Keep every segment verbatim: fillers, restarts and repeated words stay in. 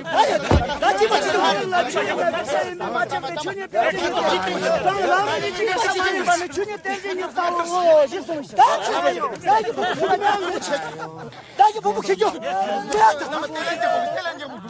ད་ཅི་མ་ཅི་ད་ལ་ཆོས་ཉིད་ལ་ཆོས་ཉིད་ལ་ཆོས་ཉིད་ལ་ཆོས་ཉིད་ལ་ཆོས་ཉིད་ལ་ད་ཅི་མ་ཅི་ད་ལ་ཆོས་ཉིད་ལ་ཆོས་ཉིད་ལ་ད་ཅི་མ་ཅི་ད་ཅི་མ་ཅི་ད་ཅི་མ་ཅི།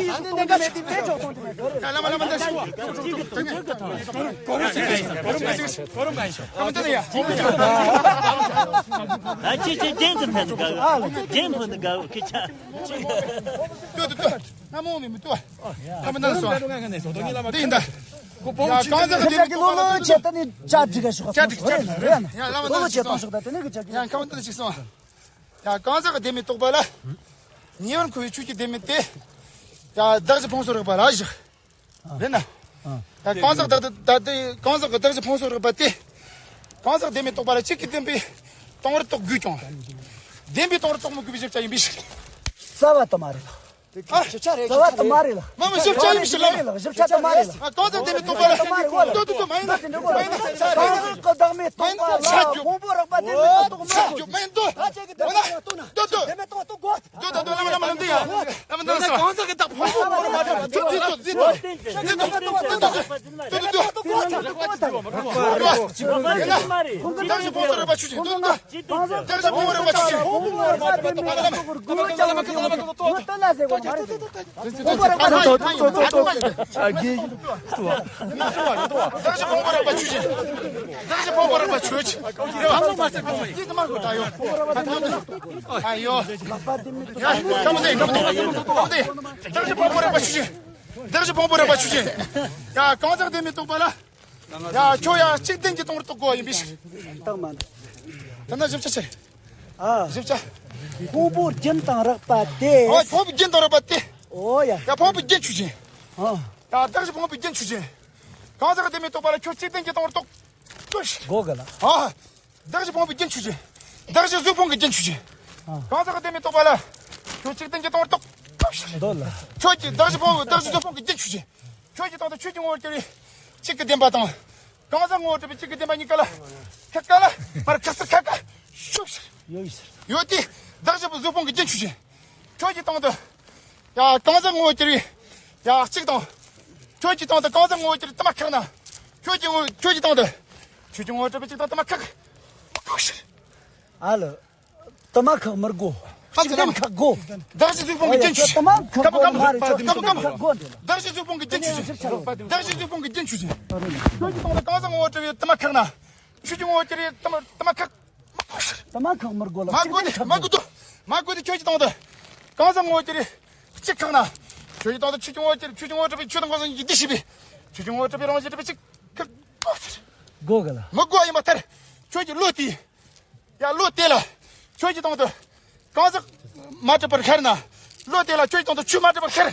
ཡིན་ནི་འདི་འདྲ་མེད་དེ་དེ་ཆོག་སོང་དེ་མེད་གོ་རེ། ཡ་ལ་མ་ལ་མ་འདི་ཤི་བ། ཨ་ཅི་ཅི་ཅི་ཅི་ཅི་ཅི། ཨ་ཅི་ཅི་ཅི་ཅི་ཕན་དགའ། ཅི་ཕན་དགའ་ཁི་ཆ། ཏུ་ཏུ་ཏུ། ན་མོ་མི་མི་ཏུ། ཨ་མ་ན་སོ། འདི་ཡིན་ད། ཡ་གང་ཟག་གི་ལོ་ལོ་ཆེ་ད་ནི་ཅ་འགྲིག་ག་ཤོག་ཅ་འགྲིག་ཅ་འགྲིག་རེད་ན་རེད་ན། ཡ་ལ་མ་ལོ་ལོ་ཆེ་ད་ཤོག་ད་དེ་ནི་གི་ཅ་འགྲིག་ཡ་གང་ད་ཅིག་སོང་། ཡ་གང་ཟག་གི་ལྡེ་མིག་རྟོག་པ་ལ། ཉེ་བར་མཁོ་བའི་ཆོས་ཀྱི་ལྡེ་མིག་སྟེ། ཡ་གདགས་གཞི་ཕུང་གསུམ་རེག་པ་ལ་བཞག་རེད་ན། ད་གང་ཟག་བདག་ད་ད་གང་ཟག་གི་གདགས་གཞི་ཕུང་གསུམ་རེག་པ་སྟེ། གང་ཟག་ལྡེ་མིག་རྟོག་པ་ལ་གཅིག་གི་བདེན་པའི་སྟོང་པར་རྟོགས་དགོས་ཀྱང་། བདེན་པའི་སྟོང་པར་རྟོགས་མི་དགོས་པའི་བཞི་བཅུ་ཡིན་པའི་ཕྱིར། རྩ་བ་དུ་མ་རེད་ལ། ཨ། བཞི་བཅུ་རེད། རྩ་བ་དུ་མ་རེད་ལ། མ་མ་བཞི་བཅུ་ཡིན་ཕྱིར་ལ། བཞི་བཅུ་དུ་མ་རེད་ལ། ཨ་གང་ཟག་ལྡེ་མིག་རྟོག་པ་ལ། དུ་མ་རེད་གོ་ལ། དུ་དུ་དུ་མ་ཡིན་ན། མ་ཡིན་ན། གང་ཟག་གི་བདག་མེད་རྟོག་པ་ལ་ཕུང་པོ་རེག་པ་ལྡེ་མིག་རྟོགས་མ་དགོས། མ་ཡིན་དུ། ད་ཅིག་གི་བདེན་པ་རྟོགས་ན། དུ་དུ། བདེན་པ་རྟོགས་དགོས། དུ་དུ་དུ་ལ་མ་ལ་མ་ལ་འདི་ཡ། ལ་མ་འདི་ལ་སོ། གང་ཟག་གི་བདག་ཕུང་པོ་རེག་པ་ལྡེ་མིག་རྟོགས་མ་དགོས། དུ་དུ་དུ། དུ་དུ་དུ། དུ་དུ་དུ། གདགས་གཞི་ཕུང་པོ་རེག་པ་ཆོས་ཅན། དུ་དུ་དུ། གདགས་གཞི་ཕུང་པོ་རེག་པ་ཆོས་ཅན། གདགས་གཞི་ཕུང་པོ་རེག་པ་ཆོས་ཅན། གདགས་གཞི་ཕུང་པོ་རེག་པ་ཆོས་ཅན། ཨ་ཡོ། ཨ་ཡོ། གདགས་གཞི་ཕུང་པོ་རེག་པ་ཆོས་ཅན། གདགས་གཞི་ཕུང་པོ་རེག་པ་ཆོས་ཅན། ཡ་གང་ཟག་ལྡེ་མིག་རྟོག་པ་ལ། ཡ་ཁྱོད་ཡ་གཅིག་བདེན་གྱི་སྟོང་པར་རྟོགས་དགོས་ཡིན་པའི་ཕྱིར། རྟགས་མ་འདུག་ད་ནི་བཞི་བཅུ་ཆེ། ཨ། བཞི་བཅུ། ཕུང་པོ་རྒྱུན་དང་རེག་པ་སྟེ། ཨོ་ཕུང་པོ་རྒྱུན་དང་རེག་པ་སྟེ། ཨོ་ཡ། ཡ་ཕུང་པོ་རྒྱུན་ཆོས་ཅན། ཨ། ཡ་གདགས་གཞི་ཕུང་པོ་རྒྱུན་ཆོས་ཅན། གང་ཟག་ལྡེ་མིག་རྟོག་པ་ལ་ཁྱོད་གཅིག་བདེན་གྱི་སྟོང་པར་རྟོགས། གོ་གི་ལ། ཨ། གདགས་གཞི་ཕུང་པོའི་རྒྱུན་ཆོས་ཅན། གདགས་གཞི་གཟུགས་ཕུང་གི་རྒྱུན་ཆོས་ཅན། ཨ། གང་ཟག་གི་ལྡེ་མིག་རྟོག་པ་ལ། ཁྱོད་གཅིག་བདེན་གྱི་སྟོང་པར་རྟོགས། འདོད་ལ། ཁྱོད་ཀྱི་གདགས་གཞི་ཕུང་པོ་གདགས་གཞི་གཟུགས་ཕུང་གི་རྒྱུན་ཆོས་ཅན། ཁྱོད་ཀྱི་སྟེང་དུ་ཆོས་ཀྱི་ངོ་བོར་གྱུར་པའི་གཅིག་གི་བདེན་པ་དང་། གང་ཟག་ངོ་བོར་གྱུར་པའི་གཅིག་གི་བདེན་པ་གཉིས་ཀ་ལ། ཁ་ཀ་ལ། མར་ཁ་སར་ཁ་ཀ་ཤུགས་སུ། ཡོད་ཡོད་ཟེར། ཡོད་དེ། གདགས་གཞི་གཟུགས་ཕུང་གི་རྒྱུན་ཆོས་ཅན། ཁྱོད་ཀྱི་སྟེང་དུ། ཡ་གང་ཟག་ངོ་བོར་གྱུར་པའི། ཡ་གཅིག་དང་། ཁྱོད་ཀྱི་སྟེང་དུ་གང་ཟག་ངོ་བོར་གྱུར་པའི་དུ་མ་ཁེགས་ན། ཁྱོད་ཀྱི་ངོ་ཁྱོད་ཀྱི་སྟེང་དུ། ཁྱོད་ཀྱི་ངོ་བོར་གྱུར་པའི་གཅིག་དང་དུ་མ་ཁེགས། ཨ་ལ། དུ་མ་ཁེགས་མི་དགོས། ཁ་གཅིག་ཙམ་ཁེགས་དགོས། གདགས་གཞི་གཟུགས་ཕུང་གི་རྒྱུན་ཆོས་ཅན། དུ་མ་ཁེགས་དགོས་མ་རེད། ཁྱོད་དུ་མ་ཁེགས་དགོས་འདི་ལ། གདགས་གཞི་གཟུགས་ཕུང་གི་རྒྱུན་ཆོས་ཅན། གདགས་གཞི་གཟུགས་ཕུང་གི་རྒྱུན་ཆོས་ཅན། ཁྱོད་ཀྱི་སྟེང་དུ་གང་ཟག་ངོ་བོར་གྱུར་པའི་དུ་མ་ཁེགས་ན། ཁྱོད་ཀྱི་ངོ་བོར་གྱུར་པའི་དུ་མ་དུ་མ་ཁེགས། དུ་མ་ཁེགས་མི་དགོས་ལ། མ་དགོས་ཏེ་མ་དགོས་ཏེ། མ་དགོས་ཏེ་ཁྱོད་ཀྱི་སྟེང་དུ། གང་ཟག་ངོ་བོར་གྱུར་པའི་གཅིག་ཁེགས་ན། ཁྱོད་ཀྱི་སྟེང་དུ་ཁྱོད་ཀྱི་ངོ་བོར་གྱུར་ཁྱོད་ཀྱི་ངོ་བོར་གྱུར་པའི་ཆོས་དང་གང་ཟག་གཉིས་ཀྱིས་འདི་ཤེས་པས། ཁྱོད་ཀྱི་ངོ་བོར་གྱུར་པའི་རང་བཞིན་གྱུར་པའི་གཅིག་ཁེགས་དགོས་ཟེར། དགོས་གི་ལ། མི་དགོས་ཡིན་པར་ཐལ། ཁྱོད་ཀྱི་བློ་དེས། ཡ་བློ་དེ་ལ། ཁྱོད་ཀྱི་སྟེང་དུ། གང་ཟག་མ་གྲུབ་པར་ཤར་ན། བློ་དེ་ལ་ཁྱོད་ཀྱི་སྟེང་དུ་ཆོས་མ་གྲུབ་པར་ཤར།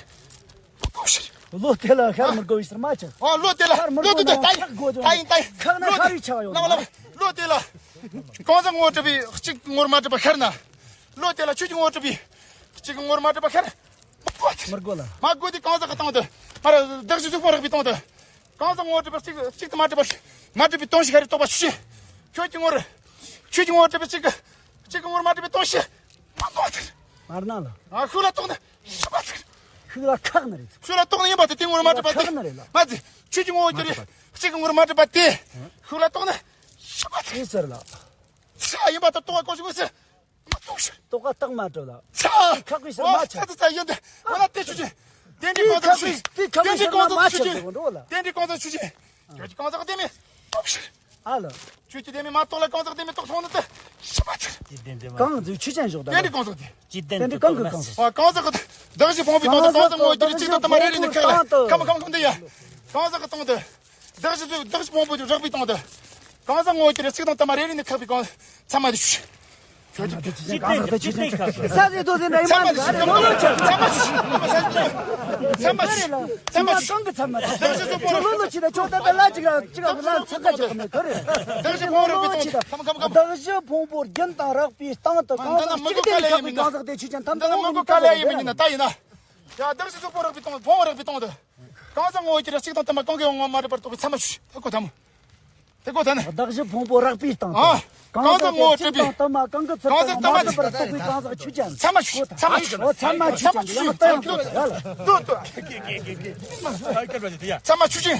བློ་དེ་ལ་ཤར་མི་དགོས་པའི་ཕྱིར་མ་ཆགས། ཨོ་བློ་དེ་ལ། ཤར་མི་བློ་དེ་དགོས་ན་ད་ཡིན་ཁག་དགོས་ད་ཡིན་ད་ཡིན། ཁག་ན་བློ་དེ་ཤར་བའི་ཆགས་ཡོད་ལ། ལ་བློ་དེ་ལ། གང་ཟག་ངོ་བོར་གྱུར་པའི་གཅིག་ངོར་མ་གྲུབ་པར་ཤར་ན། བློ་དེ་ལ་ཁྱོད་ཀྱི་ངོ་བོར་གྱུར་པའི་གཅིག་ངོར་མ་གྲུབ་པར་ཤར། མི་དགོས་ཟེར། མི་དགོས་ལ། མ་དགོས་དེ་གང་ཟག་གི་སྟེང་དུ། མར་གདགས་གཞི་གཟུགས་ཕུང་རེག་པའི་སྟེང་དུ། གང་ཟག་ངོ་བོར་གྱུར་པའི་གཅིག་གཅིག་དུ་མ་གྲུབ་པར། མ་གྲུབ་པའི་སྟོང་གཞི་ཤར་རེ་རྟོགས་པ་ཆོས་ཅན། ཁྱོད་ཀྱི་ངོར། ཁྱོད་ཀྱི་ངོ་བོར་གྱུར་པའི་གཅིག་གི། གཅིག་གི་ངོར་མ་གྲུབ་པའི་སྟོང་གཞི། མ་རྟོགས་ཟེར། མར་སྣང་ལ། ཨ་ཤུགས་ལ་རྟོགས་ནས་ཤི་བ་ཟེར། ཤུགས་ལ་ཁག་ནི་རེད། ཤུགས་ལ་རྟོགས་ནས་ཡིན་པ་དེ་དེ་ངོར་མ་གྲུབ་པ་དེ། ཁག་ནི་རེད་ལ། མ་ཟེར། ཁྱོད་ཀྱི་ངོ་བོར་གྱུར་པའི་གཅིག་གི་ངོར་མ་གྲུབ་པ་དེ། ཤུགས་ལ་རྟོགས་ནས་ཤི་བ་ཟེར། ཤི་ཟེར་ལ། ཤི་ཡིན་པ་དེ་རྟོགས་པ་གོ་ཤུགས་ཟེར། མ་རྟོགས་ཤིག་རྟོགས་པ་རྟགས་མ་གྲུབ་ལ། ཚ། ཁག་པའི་ཕྱིར་མ་ཆགས། ཚ་ཚ་ཡོད་འདི། ཨ་ལ་དེ་ཆོས་ཅན། དེ་འདྲའི་གང་ཟག་ཆོས་ཅན། དེ་ཁག་པའི་ཕྱིར་མ་ཆགས་ཟེར་གོ་འགྲོ་ལ། དེ་འདྲའི་གང་ཟག་ཆོས་ཅན། ཁྱོད་ཀྱི་གང་ཟག་དེ་མེད། རྟོགས་ཤིག་ཨ་ལ། ཁྱོད་ཀྱི་དེ་མེད་མ་རྟོགས་ལ་གང་ཟག་དེ་མེད་རྟོགས་སོང་ནི་དེ། ཤི་བ་ཆེ། གང་ཟག་ཆོས་ཅན་ཞོག་ད། དེ་འདྲའི་གང་ཟག་དེ། དེ་འདྲའི་གང་གི་གང་ཟག་ཨ་གང་ཟག་གི་གདགས་གཞི་ཕུང་པོའི་སྟེང་དུ་གང་ཟག་ངོ་བོར་གྱུར་གཅིག་དང་དུ་མ་རེ་རེ་ནས་ཁེགས་ལ། ཁམ་ཁམ་ཁམ་འདི་ཡ། གང་ཟག་གི་སྟེང་དུ། གདགས་གཞི་གཟུགས་གདགས་གཞི་ཕུང་པོ་རེག་པའི་སྟེང་དུ། གང་ཟག་ངོ་བོར་གྱུར་གཅིག་དང་དུ་མ་རེ་རེ་ནས་ཁེགས་པའི་གང་ཚད་མ་དེ་ཆོས། ཚད་མ་དེ་ཆོས་ཅན། ཚད་མ་དེ་ཆོས་ཅན། ཚད་མ་ཆོས་ཅན། ཚད་མ་ཆོས་ཅན། ཚད་མ་ཆོས་ཅན། གང་གི་ཚད་མ་དེ། གདགས་གཞི་གཟུགས་ཕུང་རེག་ལོ་ལོ་ཆེ་ད་ཆོག་ད་ད་ལ་ཅིག་ལ་ཅིག་ལ་ལ་ཚད་མ་ཆོས་ཅན་མེད་ག་རེ། གདགས་གཞི་ཕུང་པོ་རེག་པའི་སྟེང་དུ། ཁམ་ཁམ་ཁམ། གདགས་གཞི་ཕུང་པོ་རྒྱུན་དང་རེག་པའི་སྟེང་དུ་གང་ཟག་གཅིག་དེ་ལ་ཁེགས་པའི་གང་ཟག་དེ་ཆོས་ཅན། ད་ལྟ་མི་གོ་ག་ལ་ཡིན་མིན་ཡིན་ན་ད་ཡིན་ན། ཡ་གདགས་གཞི་གཟུགས་ཕུང་རེག་པའི་སྟེང་དུ། ཕུང་པོ་རེག་པའི་སྟེང་དུ། གང་ཟག་ངོ་བོར་གྱུར་གཅིག་དང་དུ་མ་གང་གི་ངོར་མ་གྲུབ་པར་རྟོགས་པའི་ཚད་མ་ཆོས་ཅན། ད་གོ་ཐལ་མོ། དེ་གོ་ཐལ་ནི། གདགས་གཞི་ཕུང་པོ་རེག་པའི་སྟེང་དུ། ཨ། གང་ཟག་ངོ་བོར་གྱུར་པའི། གཅིག་དང་དུ་མ་གང་གི་ཚུལ་དུ་མ་གྲུབ་པར་རྟོགས་པའི་གང་ཟག་ཆོས་ཅན། ཚད་མ་ཆོས་ཅན། ཚད་མ་ཆོས་ཅན། ཨོ་ཚད་མ་ཆོས་ཅན། ཡང་ལྟ་ཡང་ལྟ་ཡ་ལ། ལྟོས་ལྟོས། ཚད་མ་ཆོས་ཅན།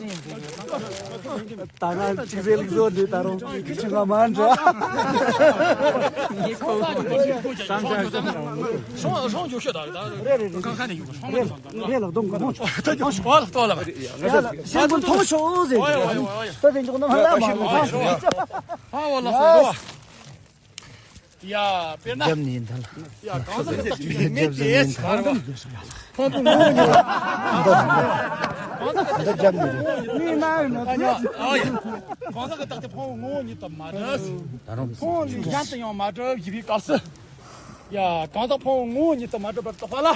ད་ང་གཅིག་ཟེར་ལུགས་བཟོ་འདི་ད་རུང་ཁྱི་ང་མ་འདྲ། ཤོང་ཤོང་རྒྱུ་ཤོད་ད་རེད་ད། རེད་རེད་རེད། གང་ཁ་ནས་ཡོང་ཤོང་མ་རེད། རེད་ལགས་སྡོམ་ག་མོ། ད་ཡོང་ཤོག་ལགས་ལྟོས་ལ་བ། ཡ་ལགས་ཤེས་མཁན་མཐོང་ཤོག་ཟེར། ཨོ་ཡ་ཨོ་ཡ་ཨོ་ཡ། ད་དེ་འཇོག་ན་ཧ་ལ་མ་རེད། ཨ་ཨོ་ལགས་སོ་ལགས། ཡ་དཔེར་ན། རྒྱབ་ནས་ཡིན་ད་ལ། ཡ་གང་ཟག་གི་བདག་གི་མེད་དེ། ཕུང་པོ་ངོ་བོ་ཉིད། གང་ཟག་གི་བདག་གི་ཕུང་པོ་ངོ་བོ་ཉིད་དུ་མ་གྲུབ། ད་རུང་ཕུང་ལས་གཞན་དུ་ཡང་མ་གྲུབ་ཞེས་པའི་སྐབས་སུ། ཡ་གང་ཟག་ཕུང་པོ་ངོ་བོ་ཉིད་དུ་མ་གྲུབ་པར་རྟོགས་པ་ལ།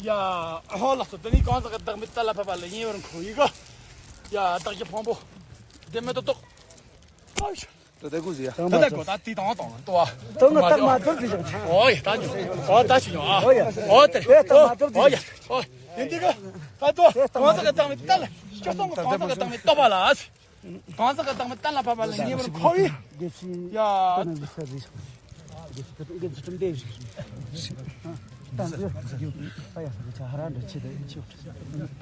ཡ་ཧོ་ལགས་སོ། དེ་ནི་གང་ཟག་གི་བདག་མེད་གཏན་ལ་ཕབ་པ་ལ་ཡིན་པར་འཁོར་བའི་གི། ཡ་བདག་གི་ཕུང་པོ་བདེན་མེད་དུ་རྟོགས། ད་ལྟ་ཀུ་ཟིག་ཡ། ད་ལྟ་ཀོ་ད་དེ་དང་དང་ལྟོ་བ། ད་ང་ད་མ་ཐུབ་ཟིག་ཡ། ཨོ་ཡ་ད་ཉོ། ཨོ་ད་ཞིག་ཉོ་ཨ། ཨོ་ཡ། ཨོ་དེ། ད་མ་ཐུབ་ཨོ་ཡ། ཨོ་ཡིན་དེ་ག་ད་ལྟོ་གང་ཟག་གི་བདག་མེད་གཏན་ལ། སྤྱིར་བཏང་གི་གང་ཟག་གི་བདག་མེད་རྟོགས་པ་ལ། གང་ཟག་གི་བདག་མེད་གཏན་ལ་ཕབ་པ་ལ་ཡིན་པར་འཁོར་བའི། ཡ།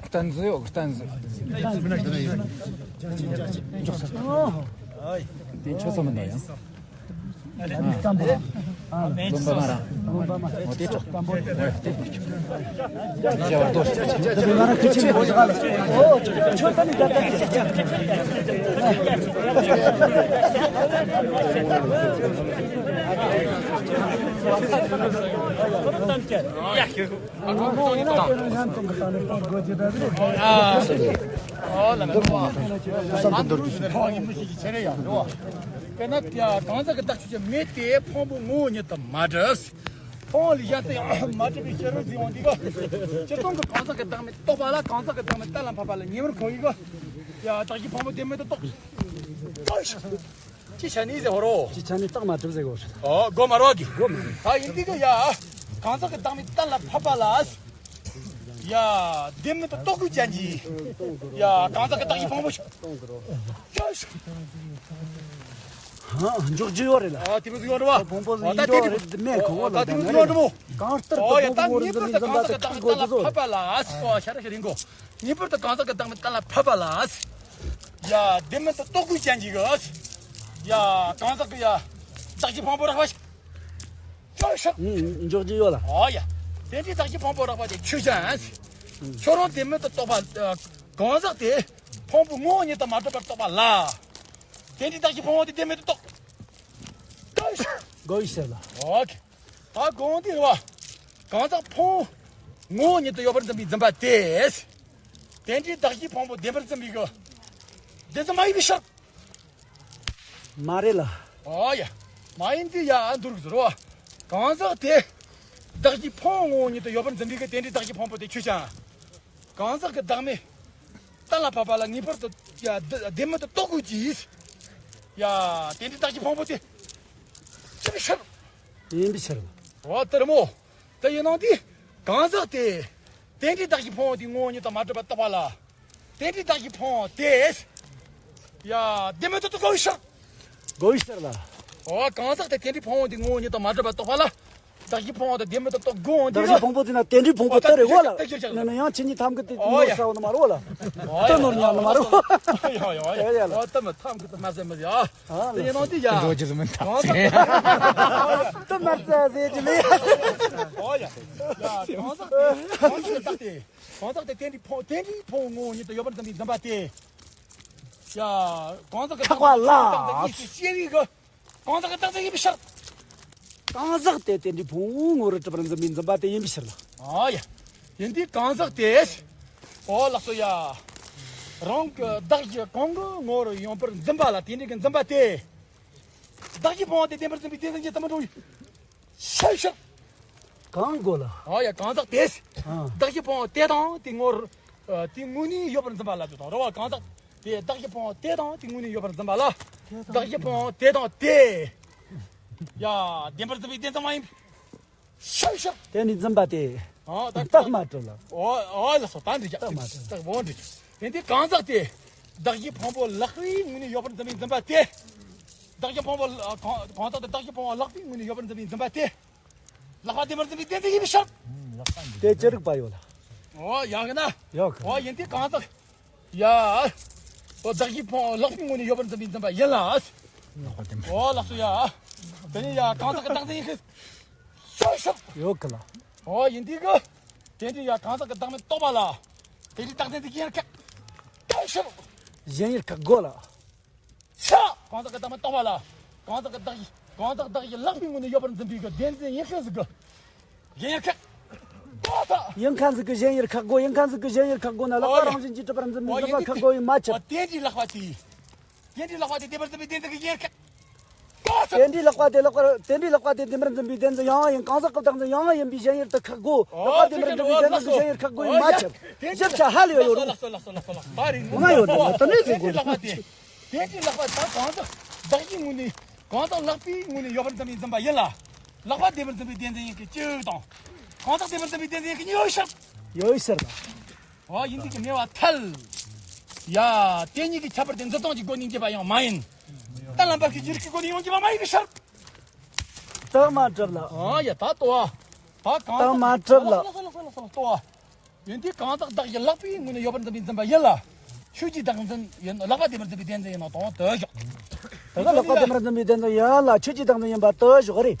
གཏན་འཛིན་ཡོད་གཏན་འཛིན། དེ་ཆོས་ཚང་མ་ནས་ཡང་། སློབ་མ་རང་། སློབ་མ་མ་དེ་ཏོ་དེ་ཏོ། དཔེར་ན་ཡ་གང་ཟག་གི་བདག་ཆོས་ཅན་མེད་དེ་ཕུང་པོ་ངོ་བོ་ཉིད་དུ་མ་གྲུབ། ཕུང་པོ་ལས་གཞན་དུ་ཡང་མ་གྲུབ་པའི་ཕྱིར་རོ་ཟེར་བ་འདི་ག་སྤྱིར་བཏང་གི་གང་ཟག་གི་བདག་མེད་རྟོགས་པ་ལ་གང་ཟག་གི་བདག་མེད་གཏན་ལ་ཕབ་པ་ལ་ངེས་པར་གང་ཡིན་ག་ཡ་བདག་གི་ཕུང་པོ་བདེན་མེད་དུ་རྟོགས། ཅི་ཆ་ནི་ཟེར་བ་རོ། ཅི་ཆ་ནི་རྟགས་མ་གྲུབ་ཟེར་གོ། ཨོ་གོ་མ་རོ་གི། གོ་མ་རོ། ད་ཡིན་འདི་ག་ཡ་གང་ཟག་གི་བདག་མེད་གཏན་ལ་ཕབ་པ་ལ། ཡ། བདེན་མེད་དུ་རྟོགས་དགོས་ཅན་གྱི། ཡ། གང་ཟག་གི་བདག་གི་ཕུང་པོ་ཞིག་ཧ། འཇོག་རྒྱུ་ཡོད་རེད་ལ། ཨ་དེ་མོ་ཟིག་ཡོད་རེད་བ། ཕུང་པོ་ཟིག་ཨ་ད་ཡིན་དེ་འགྲོ་རེད་མེད་ཁོ་བོ་ལ། ད་དེ་མོ་ཟིག་ཡོད་རེད་མོ། གང་ལྟར་ཨོ་ཡ་ད་ངེས་པར་དུ་གང་ཟག་གི་བདག་མེད་གཏན་ལ་ཕབ་པ་ལ། ཨོ་ཤ་ར་ཤ་རིང་གོ། ངེས་པར་དུ་གང་ཟག་གི་བདག་མེད་གཏན་ལ་ཕབ་པ་ལ། ཡ། བདེན་མེད་དུ་རྟོགས་དགོས་ཅན་གྱི་གི། ཡ། གང་ཟག་གི་ཡ། བདག་གི་ཕུང་པོ་རགས་པ་ཞིག་ཅོ་ཤག་འཇོག་རྒྱུ་ཡོད་ལ། ཨོ་ཡ། དེ་འདྲའི་བདག་གི་ཕུང་པོ་རགས་པ་དེ་ཆོས་ཅན། ཁྱོད་རང་བདེན་མེད་དུ་རྟོགས་པ། གང་ཟག་དེ་ཕུང་པོ་ངོ་བོ་ཉིད་དུ་མ་གྲུབ་པར་རྟོགས་པ་ལ། དེ་འདྲའི་བདག་གི་ཕུང་པོ་དེ་བདེན་མེད་དུ་རྟོགས། ཅོ་ཤག་གོ་ཡི་ཟེར་ལ། ཨོ་ཁེ། ད་གོང་དེ་རེད་བ། གང་ཟག་ཕུང་པོ་ངོ་བོ་ཉིད་དུ་ཡོད་པར་འཛིན་པའི་འཛིན་པ་དེ། དེ་འདྲའི་བདག་གི་ཕུང་པོ་བདེན་པར་འཛིན་པའི་གི། བདེན་འཛིན་མ་ཡིན་པའི་ཕྱིར། མ་རེད་ལ། ཨོ་ཡ། མ་ཡིན་དེ་ཡ་འདུར་གི་ཟེར་བ། གང་ཟག་དེ། བདག་གི་ཕུང་པོ་ངོ་བོ་ཉིད་དུ་ཡོད་པར་འཛིན་པའི་གི་དེ་འདྲའི་བདག་གི་ཕུང་པོ་དེ་ཆོས་ཅན། གང་ཟག་གི་བདག་མེད། གཏན་ལ་ཕབ་པ་ལ་ངེས་པར་དུ་ཡ་བདེན་མེད་དུ་རྟོགས་དགོས་ཀྱི། ཡ། དེ་འདྲའི་བདག་གི་ཕུང་པོ་དེ། ཅི་ཕྱིར། ཡིན་པའི་ཕྱིར། འོ་དེ་རེད་མོ། དེ་ཡིན་ནང་དེ། གང་ཟག་དེ། དེ་འདྲའི་བདག་གི་ཕུང་པོ་དེ་ངོ་བོ་ཉིད་དུ་མ་གྲུབ་པར་རྟོགས་པ་ལ། དེ་འདྲའི་བདག་གི་ཕུང་པོ་དེ། ཡ། བདེན་མེད་དུ་རྟོགས་དགོས་ཤག་གོ་ཡི་ཟེར་ལ། འོ་གང་ཟག་དེ་དེ་འདྲའི་ཕུང་པོ་དེ་ངོ་བོ་ཉིད་དུ་མ་གྲུབ་པར་རྟོགས་པ་ལ། བདག་གི་ཕུང་པོ་དེ་བདེན་མེད་དུ་རྟོགས་དགོས་འོང་དེ་བདག་གི་ཕུང་པོ་དེ་ན་དེ་འདྲའི་ཕུང་པོ་ལྟར་རེད་བ་ལ། ན་ན་ཡང་ཁྱེད་གཉིས་ཐམ་གི་དེ་ནོར་ས་བ་ནི་མ་རེད་བ་ལ། ད་ནོར་ཉག་ནི་མ་རེད་བ། ཡ་ཡ་ཡ་ཡ། ཨོ་ད་མི་ཐམ་གི་དེ་མ་ཟེར་མི་ཡ། དེ་ཡིན་ནང་དེ་ཡ། འགྲོ་རྒྱུ་ཟེར་མི་ཐམ་གི། ད་མར་ཙ་ཟེར་གྱི་མེད། ཨོ་ཡ། ཡ་གང་ཟག་དེ་གང་ཟག་དེ་གང་ཟག་དེ་དེ་འདྲའི་ཕུང་དེ་འདྲའི་ཕུང་པོ་ངོ་བོ་ཉིད་དུ་ཡོད་པར་འཛིན་པའི་འཛིན་པ་དེ། ཡ། གང་ཟག་གི་ཆགས་པ་ལ། གང་ཟག་གི་བདག་འཛིན་ཡིན་པའི་ཕྱིར། གང་ཟག་དེ་དེ་འདྲའི་ཕུང་པོ་ངོ་བོར་གྲུབ་པར་འཛིན་པའི་འཛིན་པ་དེ་ཡིན་པའི་ཕྱིར་ལ། ཨ་ཡ། ཡིན་དུས་གང་ཟག་དེ། ཨོ་ལགས་སོ་ཡ། རང་གི་བདག་གཞན་གང་གི་ངོ་བོར་ཡོད་པར་འཛིན་པ་ལ་དེ་འདྲའི་གི་འཛིན་པ་དེ། བདག་གི་ཕུང་པོ་དེ་བདེན་པར་འཛིན་པའི་བདེན་འཛིན་གྱི་དུ་མ་འགྲོ་བའི། ཤ་ཤ། གང་དགོས་ལ། ཨ་ཡ་གང་ཟག་དེས། ཨ། བདག་གི་ཕུང་པོ་དེ་དང་དེ་ངོར། ཨ། དེ་དངོས་གནས་ཡོད་པར་འཛིན་པ་ལ་ཅོ་དང་རེད་བ། གང་ཟག་དེ་བདག་གི་ཕུང་པོ་དེ་དང་དེ་དངོས་གནས་ཡོད་པར་འཛིན་པ་ལ། བདག་གི་ཕུང་པོ་དེ་དང་དེ། ཡ། བདེན་པར་འཛིན་པའི་བདེན་འཛིན་མ་ཡིན། ཤ་ཤ། དེ་ནི་འཛིན་པ་དེ། ཨ། ད་རྟགས་མ་གྲུབ་ལ། ཨོ་ཨོ་ལགས་སོ། ད་འགྲིག་རྟགས་མ་གྲུབ། རྟགས་མ་འགྲིག་ཡིན་དུས་གང་ཟག་དེ། བདག་གི་ཕུང་པོ་ལག་པའི་ངོས་ནས་ཡོད་པར་འཛིན་པའི་འཛིན་པ་དེ། བདག་གི་ཕུང་པོ་གང་གང་ཟག་དེ་བདག་གི་ཕུང་པོ་ལག་པའི་ངོས་ནས་ཡོད་པར་འཛིན་པའི་འཛིན་པ་དེ། ལག་པ་བདེན་པར་འཛིན་པའི་བདེན་འཛིན་ཡིན་པའི་ཕྱིར། དེ་ཅི་རིགས་པ་ཡོད་ལ། ཨོ་ཡག་གི་ན། ཡག་གི། ཨོ་ཡིན་དུས་གང་ཟག་ཡ། ཨོ་བདག་གི་ཕུང་པོ་ལག་པའི་ངོས་ནས་ཡོད་པར་འཛིན་པའི་འཛིན་པ་ཡིན་ལ། ཨོ་ལགས་སོ་ཡ། དེ་ནི་ཡ་གང་ཟག་གི་བདག་འཛིན་ཡིན་ཤེས། ཤོད་ཤོད། ཡོད་གི་ལ། ཨོ་ཡིན་དུས་གི། དེ་འདྲའི་ཡ་གང་ཟག་གི་བདག་མེད་རྟོགས་པ་ལ། དེ་འདྲའི་རྟགས་མཚན་དེ་གཞན་ཡང་ཁེགས། ཤོད་ཤོད། གཞན་ཡང་ཁེགས་དགོས་ལ། ཆ། གང་ཟག་གི་བདག་མེད་རྟོགས་པ་ལ། གང་ཟག་གི་བདག་གང་ཟག་བདག་གི་ལག་པའི་ངོས་ནས་ཡོད་པར་འཛིན་པའི་གི་བདེན་འཛིན་ཡིན་ཁན་ཟིག་གི། གཞན་ཡང་ཁེགས། ཨོ་ད། ཡིན་ཁན་ཟིག་གི་གཞན་ཡང་ཁེགས་དགོས། ཡིན་ཁན་ཟིག་གི་གཞན་ཡང་ཁེགས་དགོས་ན་ལག་པ་ཨོ་ཡ། རང་བཞིན་གྱིས་གྲུབ་པར་འཛིན་པའི་ཨོ་འཛིན་ཡིན་པ་དུས་ཁེགས་དགོས་ཡིན་མ་ཁྱབ། ཨོ་དེ་འདྲའི་ལག་པ་དེ། དེ་འདྲའི་ལག་པ་དེ་བདེན་པར་འཛིན་པའི་བདེན་འཛིན་གྱི་གཞན་ཡང་ཁེགས། ཨོ་ད། དེ་འདྲའི་ལག་པ་དེ་ལག་པར་དེ་འདྲའི་ལག་པ་དེ་བདེན་པར་འཛིན་པའི་བདེན་འཛིན་ཡང་ཡང་ཡིན། གང་ཟག་གི་བདག་འཛིན་ཡང་ཡང་ཡིན་པའི་གཞན་ཡང་དུ་ཁེགས་དགོས། ལག་པ་བདེན་པར་འཛིན་པའི་བདེན་འཛིན་གྱི་གཞན་ཡང་ཁེགས་དགོས་ཡིན་མ་ཁྱབ། ཞིབ་ཆ་ཧ་ལས་ཡོད་རུང་། ལག་པ་དེ། དེ་འདྲའི་ལག་པ་ད་གང་ཟག་བདག་གི་ངོས་ནས་གང་ཟག་ལག་པའི་ངོས་ནས་ཡོད་པར་འཛིན་པའི་འཛིན་པ་ཡིན་ལ། ལག་པ་བདེན་པར་འཛིན་པའི་བདེན་འཛིན་ཡིན་གྱི་གཅིག་དང་། གང་ཟག་བདེན་པར་འཛིན་པའི་བདེན་འཛིན་ཡིན་གྱི་གཉིས་ཡོད་ཤག་ཡོད་ཤག་ལ། ཨོ་ཡིན་གྱི་གཉིས་པ་ཐལ། ཡ། དེ་གཉིས་ཀྱི་ཁྱད་པར་དེ་འཛིན་སྟངས་ཀྱི་སྒོ་ནས་འགྱེད་པ་ཡང་མ་ཡིན། གཏན་ལ་འབེབས་ཀྱི་རྒྱུད་རིགས་ཀྱི་སྒོ་ནས་ཡང་འགྱེད་པ་མ་ཡིན་པའི་ཕྱིར། རྟགས་མ་གྲུབ་ལ། ཨོ་ཡ་ད་ལྟོ་བ། ད་གང་རྟགས་མ་གྲུབ་ལ། ལྟོ་བ། ཡིན་དུས་གང་ཟག་བདག་གི་ལག་པའི་ངོས་ནས་ཡོད་པར་འཛིན་པའི་འཛིན་པ་ཡིན་ལ། ཆོས་ཀྱི་བདག་འཛིན་ཡིན། ལག་པ་བདེན་པར་འཛིན་པའི་བདེན་འཛིན་ཡིན་ནོ་དང་དོ་ཞོག་ད་ག་ལག་པ་བདེན་པར་འཛིན་པའི་བདེན་འཛིན་ཡིན་ལ་ཆོས་ཀྱི་བདག་འཛིན་ཡིན་པ་དོ་ཞོག་རེད།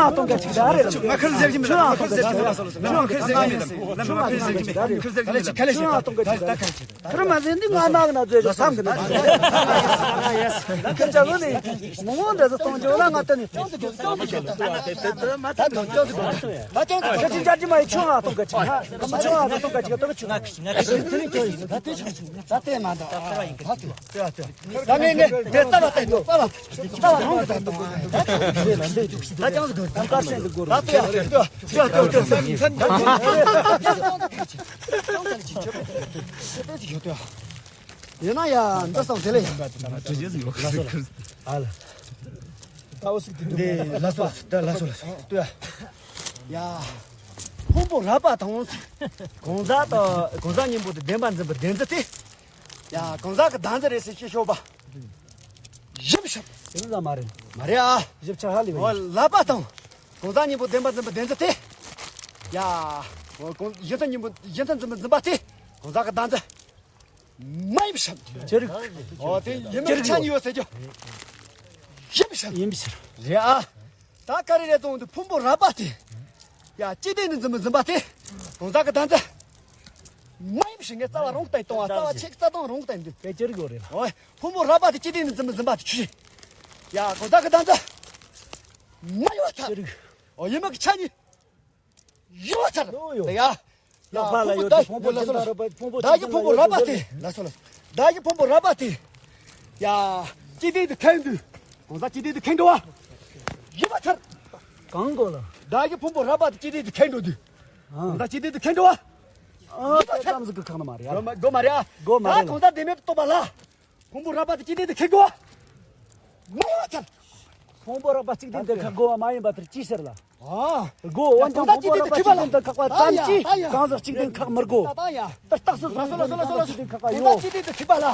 ང་གཏོང་ག་ཅིག་ད་རེད། ང་ཁར་ཟེར་གྱི་མེད། ང་ཁར་ཟེར་གྱི་མེད། ང་ཁར་ཟེར་གྱི་མེད། ང་ཁར་ཟེར་གྱི་མེད། ཁར་ཟེར་གྱི་མེད། ཁར་ཟེར་གྱི་མེད། ཁར་ཟེར་གྱི་མེད། ཁར་ཟེར་གྱི་མེད། ཁར་མ་ཟིན་འདི་ང་མ་གི་ན་བཟོས་ཆོག་བསམ་གི་འདུག་ཁྱེད་ཅག་ནི་མོ་མོ་འདྲ་ཟིག་གཏོང་རྒྱུ་ལ་ང་ལྟ་ནས་ཅུང་ཟིག་ཅུང་ཟིག་ཅུང་ཟིག་ད་ཅུང་ཟིག་ད་ཅུང་ཟིག་ཁྱེད་ཅི་འཇར་ཅི་མ་ཡི་ཆུང་ང་གཏོང་ག་ཅིག་ང་ཆུང་ང་གཏོང་ག་ཅིག་ད་ཆུང་ང་ད་དེ་མ་འདུག་ད་དེ་མ་འདུག་ད་ངས་ངས་དེ་རྩ་བ་བལྟས་འདུག་རྩ་བ་རྩ་བ་རང་གི་ད་འདུག་ད་ཅུང་ཟིག་འདུག་ད་དཀར་སེང་གི་སྒོ་རུ་ད་དེ་ཡ་དེ་ཡ་དེ་ཡ་དེ་ཡ་དེ་ཡ། ཡིན་ན་ཡ་འདི་སོང་དེ་ལས་ཡིན། ཨ་ལ། ད་འོ་སུ་དེ་འདི་ལ་སོ་ལ་སོ་ལ་སོ་ལ་སོ་ལ་སོ་ལ། ཡ། ཕུང་པོ་རགས་པ་དང་། གང་ཟག་དང་གང་ཟག་གཉིས་པོ་དང་ལྡན་པར་འཛིན་པའི་བདེན་རྫུན་དེ། ཡ་གང་ཟག་གི་བདག་འཛིན་རེད་ཟེར་ཞེས་ཤོད་པ། ཞིབ་ཞིབ། དེ་ནི་ལ་མ་རེད། མ་རེད་ཨ། ཞིབ་ཆ་ཧ་ལས་པ་ཡིན། ལག་པ་དང་། གང་ཟག་གཉིས་པོ་ལྡན་པར་འཛིན་པའི་བདེན་རྫུན་དེ། ཡ། གང་གཞན་ཚོ་གཉིས་པོ་གཞན་ཚོ་འཛིན་པ་འཛིན་པ་དེ། གང་ཟག་གི་བདག་འཛིན། མ་ཡིན་པ་ཞིག་ཅི་རིགས། ཨོ་དེ་ཡིན་མིན་ཅི་གྱི་རིགས་ཆ་ཡོད། གཉིས་ཡོད་ཟེར་རྒྱུ། ཡིན་པ་ཞིག་ཡིན་པ་ཞིག་རེད་ཨ། ད་ག་རེ་རེད་བཙོང་དུ་ཕུང་པོ་རགས་པ་དེ། ཡ་སྐྱེ་ལྡན་ནི་འཛིན་མི་འཛིན་པ་དེ། གང་ཟག་གི་བདག་འཛིན། མ་ཡིན་པ་ཞིག་ངས་རྩ་བ་རང་བལྟས་གཏོང་བ་རྩ་བ་ཆེ་རྩ་དང་རང་བལྟས་འདུག་དེ་ཅི་རིགས་ཡོད་རེད་ལ། ཨོ་ཕུང་པོ་རགས་པ་དེ་སྐྱེ་ལྡན་ནི་འཛིན་མི་འཛིན་པ་དེ་ཆུ་ཞིག་ཡ་གང་ཟག་གི་བདག་འཛིན། མ་ཡོད་ད། ཅི་རིགས། ཨོ་ཡིན་མིན་གྱི་ཆ་གཉིས། ཡོད་ཚར། ཡོད་ཡོད། ཡ། ཡ་ལག་པ་ལ་ཡོད་དེ་ཕུང་པོ་ལ་སོ་ལ། བདག་གི་ཕུང་པོ་རགས་པ་དེ་ལ་སོ་ལ། བདག་གི་ཕུང་པོ་རགས་པ་དེ། ཡ། སྐྱེ་ལྡན་དུ་ཁེངས་དུས། གང་ཟག་སྐྱེ་ལྡན་དུ་ཁེངས་འགྲོ་བ། ཡོད་ཚར། གང་གོ་ལ། བདག་གི་ཕུང་པོ་རགས་པ་དེ་སྐྱེ་ལྡན་དུ་ཁེངས་འགྲོ་དུས། གང་ཟག་སྐྱེ་ལྡན་དུ་ཁེངས་འགྲོ་བ། ཨ་ད་ཙམ་ཟིག་གི་ཁག་ནི་མ་རེད་ཡ། གོ་མ་རེད་ཨ། གོ་མ་རེད། ད་གང་ཟག་བདེན་མེད་དུ་རྟོགས་པ་ལ། ཕུང་པོ་རགས་པ་དེ་སྐྱེ་ལྡན་དུ་ཁེངས་དགོས་པ། མ་ཡིན་པ་ཚར། ཕུང་པོ་རགས་པ་སྐྱེ་ལྡན་དུ་ཁེངས་དགོས་པ་མ་ཡིན་པ་དེར་ཅི་ཟེར་ལ། ཨ། དགོས་འོན་ཀྱང་ཕུང་པོ་རགས་པ་སྐྱེ་ལྡན་དུ་ཁེངས་པ་ཙམ་གྱིས་གང་ཟག་སྐྱེ་ལྡན་ཁེངས་མི་དགོས། ད་ད་ཡ། ད་རྟགས་སུ་སོང་ཟེར་ན་གང་ཟག་སྐྱེ་ལྡན་ཁེངས་པ་ཡོད། གང་ཟག་སྐྱེ་ལྡན་དུ་ཁེངས་པ་ལ།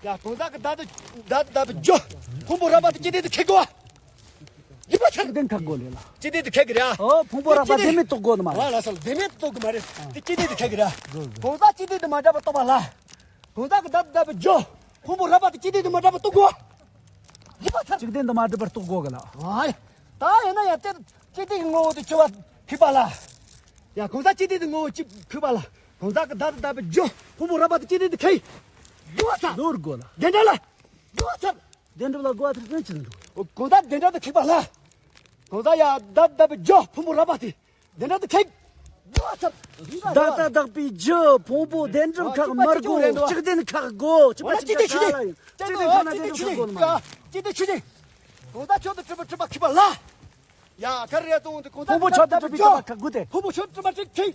ཡ། གང་ཟག་གི་བདག་དང་བདག་དང་བདག་པོའི་རྒྱུ་ཕུང་པོ་རགས་པ་དེ་སྤྱི་དོན་དུ་འཁེལ་དགོས། ཡིན་པ་ཚར། སྤྱི་དོན་འཁེལ་དགོས་ལེ་ལ། སྤྱི་དོན་དུ་འཁེལ་གི་རེད་ཨ། ཨོ། ཕུང་པོ་རགས་པ་སྤྱི་དོན་ལྡེ་མིག་གཏོགས་དགོས་ནི་མ་རེད། ཨ་ལ་སོ་ལྡེ་མིག་གཏོགས་གི་མ་རེད། དེ་སྤྱི་དོན་དུ་འཁེལ་གི་རེད། གང་ཟག་སྤྱི་དོན་དུ་མ་གྲུབ་པ་རྟོགས་པ་ལ། གང་ཟག་གི་བདག་དང་བདག་པོའི་རྒྱུ་ཕུང་པོ་རགས་པ་དེ་སྤྱི་དོན་དུ་མ་གྲུབ་པ་རྟོགས་དགོས། ཡིན་པ་ཚར། སྤྱི་དོན་དུ་མ་གྲུབ་པར་རྟོགས་དགོས་གི་ལ། ཨ་ཡ། ད་ཡིན་ན་ཡང་དེ་སྤྱི་དོན་གྱི་ངོ་བོ་དེ་འཁྱོལ་བ་འཁེལ་པ་ལ། ཡ། གང་ཟག་སྤྱི་དོན་གྱི་ངོ་བོ་གཅིག་འཁེལ་པ་ལ། གང་ཟག་གི་བདག་དང་བདག་པོའི་རྒྱུ་ཕུང་པོ་རགས་པ་དེ་སྤྱི་དོན་དུ་འཁེལ། ཡིན་པ་ཚར། ལོར་དགོས་ལ། བདེན་གྲུབ་ལ། ཡིན་པ་ཚར། བདེན་གྲུབ་ལ་རྒོལ་བ་དེ་ཕན་ཆད་འགྲོ། གང་ཟག་བདེན་གྲུབ་དུ་འཁེལ་པ་ལ། གང་ཟག་ཡ་བདག་དང་བདག་པོའི་རྒྱུ་ཕུང་པོ་རགས་པ་དེ་བདེན་གྲུབ་དུ་འཁེལ། ཡིན་པ་ཚར། བདག་དང་བདག་པོའི་རྒྱུ་ཕུང་པོ་བདེན་གྲུབ་ཁག་མི་དགོས། གཅིག་བདེན་ཁག་དགོས། གཅིག་པ་གཅིག་རྐྱང་ག་ལ་ཡིན། གཅིག་བདེན་ཁག་ན་བདེན་གྲུབ་ཁག་དགོས་ནི་མ་རེད། གཅིག་བདེན་ཆོས་ཅན། གང་ཟག་མཆོག་ཏུ་གྲུབ་པའི་གྲུབ་པ་འཁེལ་པ་ལ། ཡ། ག་རེ་རེད་དང་དེ་གང་ཟག་ཕུང་པོ་མཆོག་ཏུ་གྲུབ་པའི་གྲུབ་པ་ཁག་དགོས་ཏེ། ཕུང་པོ་མཆོག་ཏུ་གྲུབ་པ་ཅིག་ཁེལ།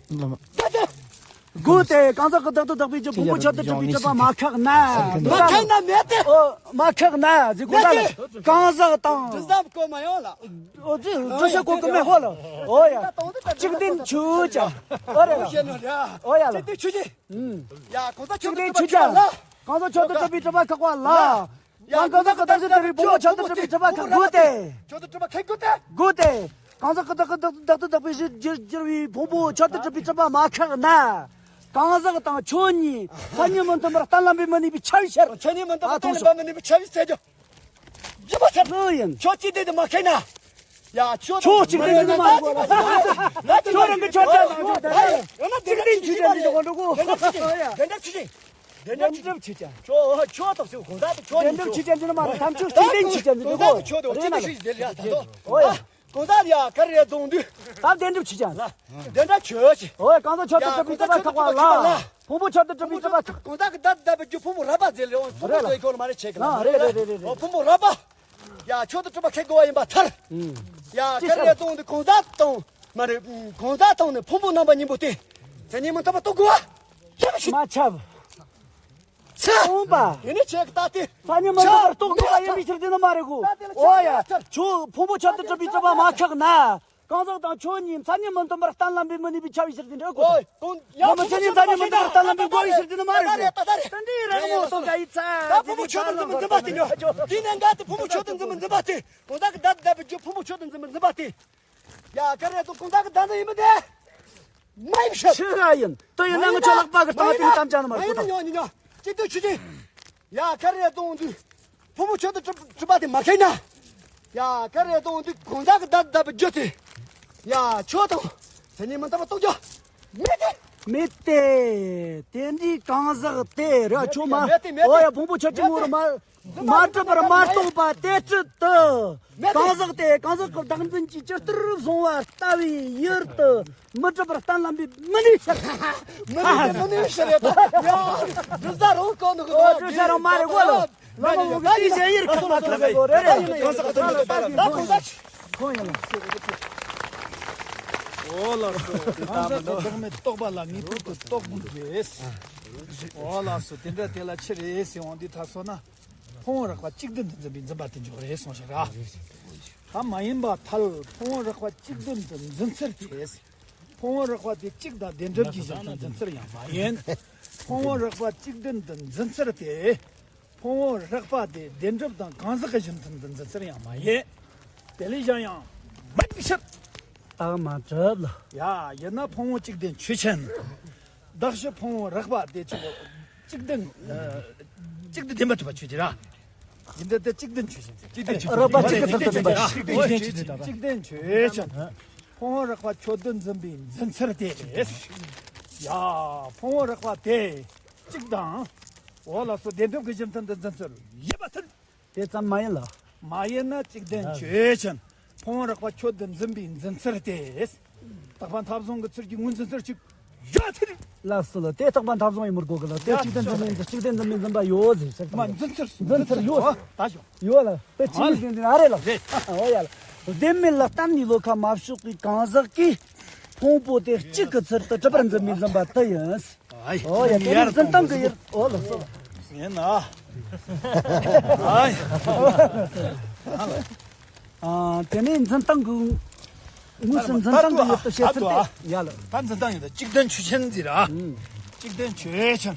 དགོས་ཏེ། གང་ཟག་གི་བདག་དང་བདག་པོའི་རྒྱུ་ཕུང་པོ་མཆོག་ཏུ་གྲུབ་པའི་གྲུབ་པ་མ་ཁེལ་ན། མ་ཁེལ་ན་མེད་དེ། ཨོ། མ་ཁེལ་ན་ཟེར་གོ་ད་ལ། མེད་དེ། གང་ཟག་དང་། འདི་ཟབ་གོ་མ་ཡོང་ལ། ཨོ་ཙི་འགྲོ་ཤ་གོ་གི་མེད་ཧོ་ལ། ཨོ་ཡ། གཅིག་བདེན་ཆོས་ཅན། ཨོ་རེད་ལ། ཨོ་ཡ་ལ། གཅིག་བདེན་ཆོས་ཅན། ཡ། གང་ཟག་མཆོག་ཏུ་གྲུབ་པའི་གྲུབ་པ་ཁེལ་པ་ལ། གང་ཟག་མཆོག་ཏུ་གྲུབ་པའི་གྲུབ་པ་ཁེལ་པ་ལ། ཡ། གང་ཟག་གི་བདག་དང་བདག་པོའི་རྒྱུ་ཕུང་པོ་མཆོག་ཏུ་གྲུབ་པའི་གྲུབ་པ་ཁེལ་དགོས་ཏེ། མཆོག་ཏུ་གྲུབ་པ་ཁེལ་དགོས་ཏེ། དགོས་ཏེ། གང་ཟག་གི་བདག་གི་བདག་དང་བདག་པོའི་གཞིར་གྱུར་བའི་ཕུང་པོ་མཆོག་ཏུ་གྲུབ་པའི་གྲུབ་པ་མ་ཁེལ་ན། གང་ཟག་དང་ཆོས་གཉིས་མཚན་ཉིད་མི་མཐུན་པར་གཏན་ལ་འབེབས་མི་ནུས་པའི་ཆ་བའི་ཕྱིར། མཚན་ཉིད་མི་མཐུན་པར་གཏན་ལ་འབེབས་མི་ནུས་པའི་ཆ་བའི་ཕྱིར། ཡིན་པ་ཚར། ལོས་ཡིན། ཁྱོད་གཅིག་བདེན་དུ་མ་ཁེལ་ན། ཡ། ཁྱོད་ཁྱོད་གཅིག་བདེན་དུ་མ་ཁེལ་ན། ཁྱོད་རང་གི་ཁྱོད་ཅན་དང་ཁྱོད་ཅན། ཡང་ན་གཅིག་བདེན་ཆོས་ཅན་དེ་འཇོག་གོ་འགྲོ་གོ། བདེན་གྲུབ་ཆོས་ཅན། བདེན་གྲུབ་ཆོས་ཅན། བདེན་གྲུབ་ཆོས་ཅན། ཁྱོད་ཁྱོད་ཐོབ་སྲིད་གོང་ས་དེ་ཁྱོད་བདེན་གྲུབ་ཆོས་ཅན་དེ་ནི་མ་རེད། ཐམས་ཅད་གཅིག་བདེན་ཆོས་ཅན་དེ་འགྲོ་གོ། རེད་ན་ལ། ཆོས་དེ་ལ་ད་དོ། ཨོ་ཡ། གོང་ས་ཡ་ག་རེ་རེད་གཏོང་དུས། ད་བདེན་གྲུབ་ཆོས་ཅན། བདེན་གྲུབ་ཆོས་ཅན། ཨོ་ཡ། གང་ཟག་མཆོག་ཏུ་གྲུབ་པའི་གྲུབ་པ་ཁེལ་པ་ལ། ཕུང་པོ་མཆོག་ཏུ་གྲུབ་པའི་གྲུབ་པ་ཁེལ། གང་ཟག་གི་བདག་དང་བདག་པོའི་རྒྱུ་ཕུང་པོ་རགས་པ་ཟེར་ལེའང་ཕུང་པོ་རེད་ལ། ཟེར་གོ་ལ་མ་རེད་ཆེ་གི་ལ། ཨ་རེད་རེད་རེད་རེད། ཨོ་ཕུང་པོ་རགས་པ། ཡ་མཆོག་ཏུ་གྲུབ་པ་ཁེལ་དགོས་པ་ཡིན་པ་ཐལ། ཡ་ག་རེ་རེད་གཏོང་དུས་གང་ཟག་དང་མ་རེད། གང་ཟག་དང་ནི་ཕུང་པོ་རྣམ་པ་གཉིས་པོ་སྟེ། མཚན་ཉིད་མི་མཐུན་པ་རྟོགས་དགོས་པ། མ་ཁྱབ། ཚེ། འོང་པ། དེ་ནི་ཆེ་གི་ད་དེ། མཚན་ཉིད་མི་མཐུན་པར་རྟོགས་དགོས་པ་ཡིན་པའི་ཕྱིར་དེ་ནི་མ་རེད་གོ། ཨོ་ཡ། ཁྱོད་ཕུང་པོ་མཆོག་ཏུ་གྲུབ་པའི་གྲུབ་པ་མ་ཁེལ་ན། གང་ཟག་དང་ཆོས་གཉིས་མཚན་ཉིད་མི་མཐུན་པར་གཏན་ལ་འབེབས་མི་ནུས་པའི་ཆ་བའི་ཕྱིར་དེ་འདྲ་གོ། ཨོ། ཡང་མཚན་ཉིད་མཚན་ཉིད་མི་མཐུན་པར་གཏན་ལ་འབེབས་དགོས་པའི་ཕྱིར་དེ་ནི་མ་རེད་གོ། ད་རེད་ད་རེད། དེ་འདྲའི་རང་ངོ་སོང་ག་ཡི་ཚ། ད་ཕུང་པོ་མཆོག་ཏུ་འཛིན་པ་འཛིན་པ་དེ་ཉོ། དེ་ནས་འགལ་ཏེ་ཕུང་པོ་མཆོག་ཏུ་འཛིན་པ་འཛིན་པ་དེ། གང་ཟག་གི་བདག་བདག་པོའི་རྒྱུ་ཕུང་པོ་མཆོག་ཏུ་འཛིན་པ་འཛིན་པ་དེ། ཡ་ག་རེ་དང་གང་ཟག་གི་བདག་འཛིན་ཡིན་པ་དེ། མ་ཡིན་ཕྱིར། ཕྱིར་ར་ཡིན། དེ་ཡིན་ན་ངས་ཁྱོད་ལག་པ་གི་སྟེང་དེ་ནི་དམ་བཅའ་ནི་མ་རེད་གོ། ད་ཉོ་ཉོ་ཉོ། གཅིག་ཏུ་ཆུ་ཅན། ཡ་ག་རེ་གཏོང་དུས། ཕུང་པོ་མཆོག་ཏུ་གྲུབ་གྲུབ་པ་དེ་མ་ཁེལ་ན། ཡ་ག་རེ་གཏོང་དུས་གང་ཟག་གི་བདག་བདག་པོའི་རྒྱུ་དེ། ཡ་ཁྱོད་དང་མཚན་ཉིད་མི་མཐུན་པ་རྟོགས་རྒྱུ་མེད་དེ། མེད་དེ། དེ་འདྲའི་གང་ཟག་དེ་ར་ཁྱོད་མ། མེད་དེ་མེད་དེ། ཨོ་ཡ། ཕུང་པོ་མཆོག་ཏུ་ངོ་བོར་མ་མ་གྲུབ་པར་མ་རྟོགས་པ་དེ་ཕྱིར་དུ། མེད་དེ། གང་ཟག་དེ་གང་ཟག་གི་བདག་འཛིན་གྱི་ཇི་ལྟར་བཟུང་བ་ལྟ་བུའི་ཡུལ་དུ་མི་གྲུབ་པར་གཏན་ལ་འབེབས་མི་ནུས་ཕྱིར། མི་ནུས་མི་ནུས་ཕྱིར་རེད་ད། ཡ། འདི་ས་རང་གོ་ནི་གོ། འདི་ས་རང་མ་རེད་གོ་ལ། ལ་མ་གོ་གི་ཡ་ཡ་ཡ་ཡ་གོ་ལ་གོ་ལ་གོ་རེད་རེད། གང་ཟག་གི་བདག་འཛིན་ད་གང་ཟག་ཁོང་ཡིན་ལ། ཨོ་ལགས་སོ། གང་ཟག་གི་བདག་མེད་རྟོགས་པ་ལ་ངེས་པར་དུ་རྟོགས་དགོས་རེད། ཨོ་ལགས་སོ། དེ་འདྲ་དེ་ལ་ཕྱིར་རེད་ཟེར་འོང་དུས་ད་སོང་ན། ཕུང་པོ་རགས་པ་གཅིག་བདུན་དུ་འཛིན་པའི་འཛིན་པ་དེ་འཇོག་རེད་གསུངས་ཤག་ར། ད་མ་ཡིན་པ་ཐལ། ཕུང་པོ་རགས་པ་གཅིག་བདུན་དུ་འཛིན་ཚུལ་དེ། ཕུང་པོ་རགས་པ་དེ་གཅིག་དང་བདེན་གྲུབ་ཀྱི་གཞི་མཐུན་དུ་འཛིན་ཚུལ་ཡང་མ་ཡིན། ཕུང་པོ་རགས་པ་གཅིག་བདུན་དུ་འཛིན་ཚུལ་དེ། ཕུང་པོ་རགས་པ་དེ་བདེན་གྲུབ་དང་གང་ཟག་གི་གཞི་མཐུན་དུ་འཛིན་ཚུལ་ཡང་མ་ཡིན། དེ་ལས་གཞན་ཡང་མིན་ཕྱིར། རྟགས་མ་གྲུབ་ལ། ཡ་ཡིན་ན་ཕུང་པོ་གཅིག་བདེན་ཆོས་ཅན། གདགས་གཞི་ཕུང་པོ་རགས་པ་དེ་གཅིག་གོ། གཅིག་བདེན། ཨ། གཅིག་བདེན་བདེན་པར་གྲུབ་པ་ཆོས་ཅན་ར། ཡིན་ད་དེ་གཅིག་བདེན་ཆོས་ཅན། གཅིག་བདེན་ཆོས་ཅན། རགས་པ་གཅིག་གི་ཚུལ་དུ་བདེན་པ། གཅིག་བདེན་ཆོས་ཅན། གཅིག་བདེན་ཆོས་ཅན། ཕུང་པོ་རགས་པ་ཁྱོད་བདུན་འཛིན་པའི་འཛིན་ཚུལ་དེ། ཡ་ཕུང་པོ་རགས་པ་དེ་གཅིག་དང་། འོ་ལགས་སོ། བདེན་གྲུབ་ཀྱི་གཞི་མཐུན་དུ་འཛིན་ཚུལ་ཡིན་པ་མཐུན། དེ་ཙམ་མ་ཡིན་ལ། མ་ཡིན་ན་གཅིག་བདེན་ཆོས་ཅན། ཕུང་པོ་རགས་པ་ཁྱོད་བདུན་འཛིན་པའི་འཛིན་ཚུལ་དེ། རྟག་པ་མཐའ་བཟུང་གི་ཚུལ་གྱི་ངོས་འཛིན་ཚུལ་གཅིག་ཡོད་ཚུལ། ལགས་སོ་ལ། དེ་རྟག་པ་མཐའ་བཟུང་ཡིན་མི་དགོས་གི་ལ། དེ་གཅིག་བདེན་འཛིན་མིན་འཛིན། གཅིག་བདེན་འཛིན་མིན་འཛིན་པ་ཡོད་ཟེར་ཟེར། མ་འཛིན་ཚུལ། འཛིན་ཚུལ་ཡོད་ཟེར། ད་ཞོག་ཡོད་ལ། དེ་གཅིག་མིན་འཛིན་འཛིན་ཨ་རེད་ལ། རེད། ཨོ་ཡ་ལ། བདེན་མེད་ལ་གཏན་ནས་བློ་ཁ་མ་ཕྱོགས་པའི་གང་ཟག་གིས་ཕུང་པོ་དེ་གཅིག་གི་ཚུལ་དུ་གྲུབ་པར་འཛིན་པའི་འཛིན་པ་དེ་ཡིན། ཨའི། ཨོ་ཡ། དེ་ནི་འཛིན་སྟངས་ཀྱི་ཡུལ། ཨོ་ལགས་སོ། ཡིན་ན། ཨའི། ཨ། དེ་ནི་འཛིན་སྟངས་ཀྱི་དངོས་སུ་འཛིན་སྟངས་ཀྱི་ཡུལ་དུ་བཤད་ཚུལ་ཏེ། ཡ་ལ། ད་འཛིན་སྟངས་ཡིན་ད་གཅིག་བདེན་ཆོས་ཅན་ཟེར་ར། ཨུམ། གཅིག་བདེན་ཆོས་ཅན།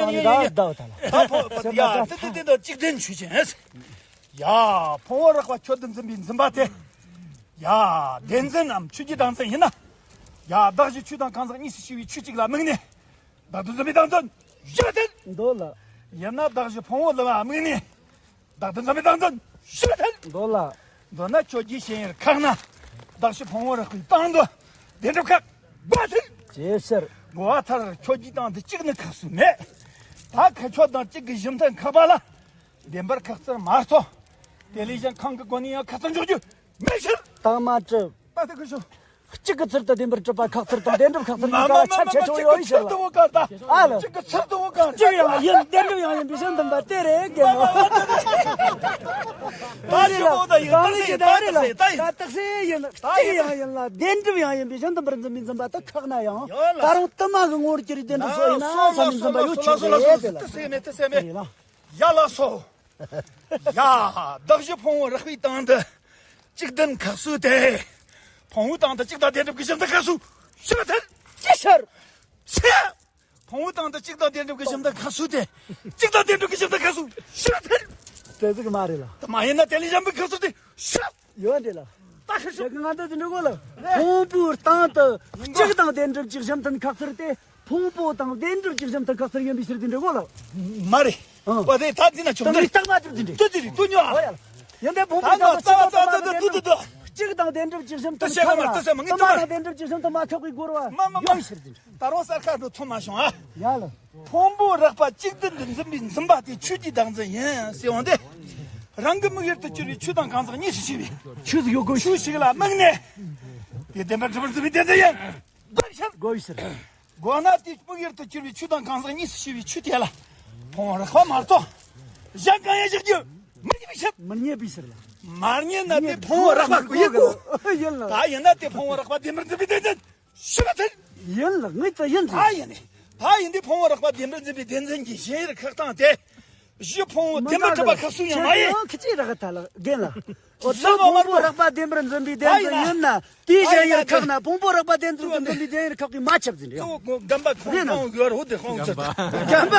ཡིན། ཡིན། ཡིན། ཡིན། ད་ད་ད་ད། ད་ཕོ་ཡ་ད་ད་ད་ད་གཅིག་བདེན་ཆོས་ཅན། ཡ། ཕུང་པོ་རགས་པ་ཁྱོད་དུ་འཛིན་པའི་འཛིན་པ་དེ། ཡ། བདེན་འཛིན་ནམ་ཆོས་ཀྱི་བདག་འཛིན་ཡིན་ན། ཡ། གདགས་གཞི་ཆོས་དང་གང་ཟག་གཉིས་སུ་ཕྱེ་བའི་ཆོས་གཅིག་ལ་དམིགས་ནས། བདག་ཏུ་འཛིན་པའི་བདག་འཛིན་ཞི་བར་ཐལ། འདོད་ལ། ཡིན་ན་གདགས་གཞི་ཕུང་པོ་ལ་དམིགས་ནས། བདག་ཏུ་འཛིན་པའི་བདག་འཛིན་ཞི་བར་ཐལ། འདོད་ལ། མདོར་ན་ཁྱོད་ཀྱི་ཞེན་ཡུལ་ཁེགས་ན། གདགས་གཞི་ཕུང་པོ་རགས་པའི་སྟེང་དུ་བདེན་གྲུབ་ཁེགས་དགོས་ཐལ། ཅེས་ཕྱིར། གོ་བ་མཐར་ཁྱོད་ཀྱི་སྟེང་དུ་གཅིག་ནི་ཁེགས་སུ་མེད། ད་ཁ་ཁྱོད་དང་གཅིག་གི་གཞི་མཐུན་ཁེགས་པ་ལ། བདེན་པར་ཁེགས་ཚུལ་མ་རྟོགས། དེ་ལས་གཞན་གང་གི་སྒོ་ནས་ཡང་ཁེགས་ཚུལ་འཇོག་རྒྱུ་མེད་ཕྱིར། དང་མ་གྲུབ། ད་དེ་ཁུ་ཤོ། གཅིག་གི་ཚུལ་དུ་བདེན་པར་གྲུབ་པ་ཁེགས་ཚུལ་དང་བདེན་གྲུབ་ཁེགས་ཚུལ་གཉིས་ཀ་ལ་ཁྱད་ཆེ་ཆུང་ཡོད་ཕྱིར་ལ། ཨ་ལ། གཅིག་གི་ཚུལ་དུ་བ་གར། གཅིག་ཡང་ཡིན། བདེན་གྲུབ་ཡང་ཡིན་པའི་གཞི་འཛིན་པ་དེ་རེད་གན་ནོ། ད་ཞི་བ་ད་ཡིན། རྟགས་གསལ་ཡིན། རྟགས་གསལ་ཡིན། ད་རྟགས་གསལ་ཡིན། གཅིག་ཡང་ཡིན་ལ་བདེན་གྲུབ་ཡང་ཡིན་པའི་གཞི་འཛིན་པར་འཛིན་པའི་འཛིན་པ་དེ་ཁེགས་ན་ཡང་། ད་རུང་དུ་མ་གི་ངོ་བོར་གྱུར་བདེན་གྲུབ་སོགས་ཡིན་ན་བསམ་པའི་འཛིན་པ་ཡོད་ཕྱིར་རེད་དེ་ལ། རྟགས་གསལ་མེད། རྟགས་གསལ་མེད། ཡ་ལགས་སོ། ཡ། གདགས་གཞི་ཕུང་པོ་རགས་པའི་སྟེང་དུ་གཅིག་བདེན་ཁེགས་སུ་དེ། ཕུང་པོའི་སྟེང་དུ་གཅིག་དང་བདེན་གྲུབ་ཀྱི་གཞི་མཐུན་ཁེགས་སུ་ཞི་བར་ཐལ། ཅི་ཕྱིར། ཕྱིར། ཕུང་པོའི་སྟེང་དུ་གཅིག་དང་བདེན་གྲུབ་ཀྱི་གཞི་མཐུན་ཁེགས་སུ་དེ། གཅིག་དང་བདེན་གྲུབ་ཀྱི་གཞི་མཐུན་ཁེགས་སུ་ཞི་བར་ཐལ། དེ་ཟིག་མ་རེད་ལ། དེ་མ་ཡིན་ན་དེ་ལས་གཞན་པའི་ཁེགས་སུ་དེ་ཞི་བར་ཡོད་འདི་ལ། ད་ཁ་ཤོ། ཁྱེད་ཀྱི་ང་ད་དེ་འགྲོ་གོ་ལ། ཕུང་པོའི་སྟེང་དུ་གཅིག་དང་བདེན་གྲུབ་ཀྱི་གཞི་མཐུན་ཁེགས་ཚུལ་དེ། ཕུང་པོ་དང་བདེན་གྲུབ་ཀྱི་གཞི་མཐུན་ཁེགས་ཚུལ་ཡིན་པའི་ཕྱིར་དེ་འགྲོ་གོ་ལ། མ་རེད། ཨང་། བ་དེ་ད་འདི་ན་ཆུང་དེ་རེད། རྟགས་མ་གྲུབ་དེ་འདྲ། དུ་དེ་རེད། དུ་ཉོ་ཨ། ཡིན་ཏེ་ཕུང་པོའི་སྟེང་དུ་གཅིག་དང་བདེན་གྲུབ་ཀྱི་གཞི་མཐུན་ཁེགས་ཚུལ་ལ། དུ་ཤེས་ག་མ་དུ་ཤེས་མ་ངི་དུ་མ། དུ་མ་དང་བདེན་གྲུབ་ཀྱི་གཞི་མཐུན་མ་ཁེགས་པའི་སྒོ་རུ་བ། མ་མ་མ་ཡོད་ཕྱིར་དེ་འདྲ། ད་རུང་གསར་ཁ་འགྲོ་ཐུབ་མ་བྱུང་ཨ། ཡ་ལ། ཕུང་པོ་རགས་པ་གཅིག་བདེན་དུ་འཛིན་པའི་འཛིན་པ་དེ་ཆོས་ཀྱི་བདག་འཛིན་ཡིན་ཟེར་འོང་དེ། རང་གི་དམིགས་ཡུལ་དུ་གྱུར་པའི་ཆོས་དང་གང་ཟག་གཉིས་སུ་ཕྱེ་བའི་ཆོས་སུ་ཡོད་དགོས། ཆོས་ཤིག་ལ་དམིགས་ནས། དེ་བདེན་པར་གྲུབ་པར་འཛིན་པའི་བདེན་འཛིན་ཡིན། དགོས་ཕྱིར། དགོས་ཕྱིར། གོ་ན་དེ་དམིགས་ཡུལ་དུ་གྱུར་པའི་ཆོས་དང་གང་ཟག་གཉིས་སུ་ཕྱེ་བའི་ཆོས་དེ་ལ། ཕུང་པོ་རགས་པ་མ་གཏོགས། གཞན་གང་ཡང་བཞག་རྒྱུ་མི་རྙེད་པའི་ཕྱིར། མི་རྙེད་པའི་ཕྱིར་ལ། མ་རྙེད་ན་དེ་ཕུང་པོ་རགས་པ་ཀུན་ཡིན་གོ། ཡིན་ལ། ད་ཡིན་ན་དེ་ཕུང་པོ་རགས་པ་བདེན་པར་འཛིན་པའི་བདེན་འཛིན་ཞི་བར་ཐལ། ཡིན་ལ་ངས་ད་ཡིན་ཟེར། ད་ཡིན་ནི། ད་ཡིན་དེ་ཕུང་པོ་རགས་པ་བདེན་པར་འཛིན་པའི་བདེན་འཛིན་གྱི་ཞེན་ཡུལ་ཁེགས་སྟངས་དེ། གཞི་ཕུང་པོ་བདེན་པར་གྲུབ་པ་ཁེགས་སུ་ཡང་མ་ཡིན། ཁྱེད་ཀྱིས་རག་ཐལ་རྒན་ལ། འོ་ད་ཕུང་པོ་རགས་པ་བདེན་པར་འཛིན་པའི་བདེན་འཛིན་ཡིན་ན། དེའི་ཞེན་ཡུལ་ཁེགས་ན་ཕུང་པོ་རགས་པ་བདེན་འཛིན་དུ་འཛིན་པའི་ཞེན་ཡུལ་ཁེགས་པའི་མ་ཁྱབ་ཟིན་རེད། གཙོ་བོ་གོ་རྒན་པ་ཁོང་རེད་ན། ཁོང་ཡོད་རེད་དེ་ཁོང་ཚོ། རྒན་པ།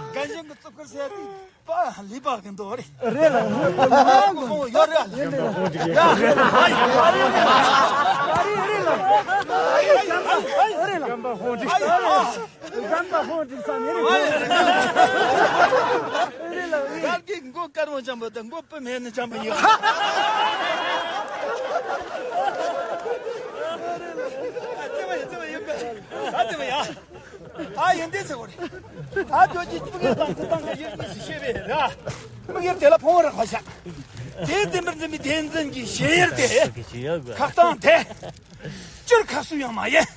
རྒན་གཞོན་གྱི་རྩུབ་ཁུར་ཟེར་དེ་པ་ལི་པ་གི་མདོ་རེད། རེད་ལ། ཁོང་ཡོད་རེད། ཡིན་རེད་ལ། ཡ། ཨ་རེད་རེད་ལ། ཨ་རེད་ལ། རྒན་པ་ཧོང་ཅིག་ཨ་ཡ། རྒན་པ་ཁོང་འགྲིག་ས་མེད་རེད། རེད་ལ་རེད། གར་གྱི་མགོ་དཀར་མོ་འཇམ་པོ་དང་མགོ་སྤུ་མེད་ནི་འཇམ་པོ་ཡོད། ཨ་ཙི་མ་ཡ། ད་ཡིན་དེ་ཟེར་བ་རེད། ད་ཁྱོད་ཀྱིས་ཕྲུ་གུ་དང་ཚེ་དང་གི་ཡིད་ཀྱིས་ཤེས་པས་ར། མིག་ཡར་དེ་ལ་ཕུང་བོ་རག་པ་བཞག་དེ་བདེན་པར་འཛིན་པའི་བདེན་འཛིན་གྱི་ཞེན་ཡུལ་དེ། ཁག་དང་དེ། སྤྱིར་ཁག་སུ་ཡང་མ་ཡིན།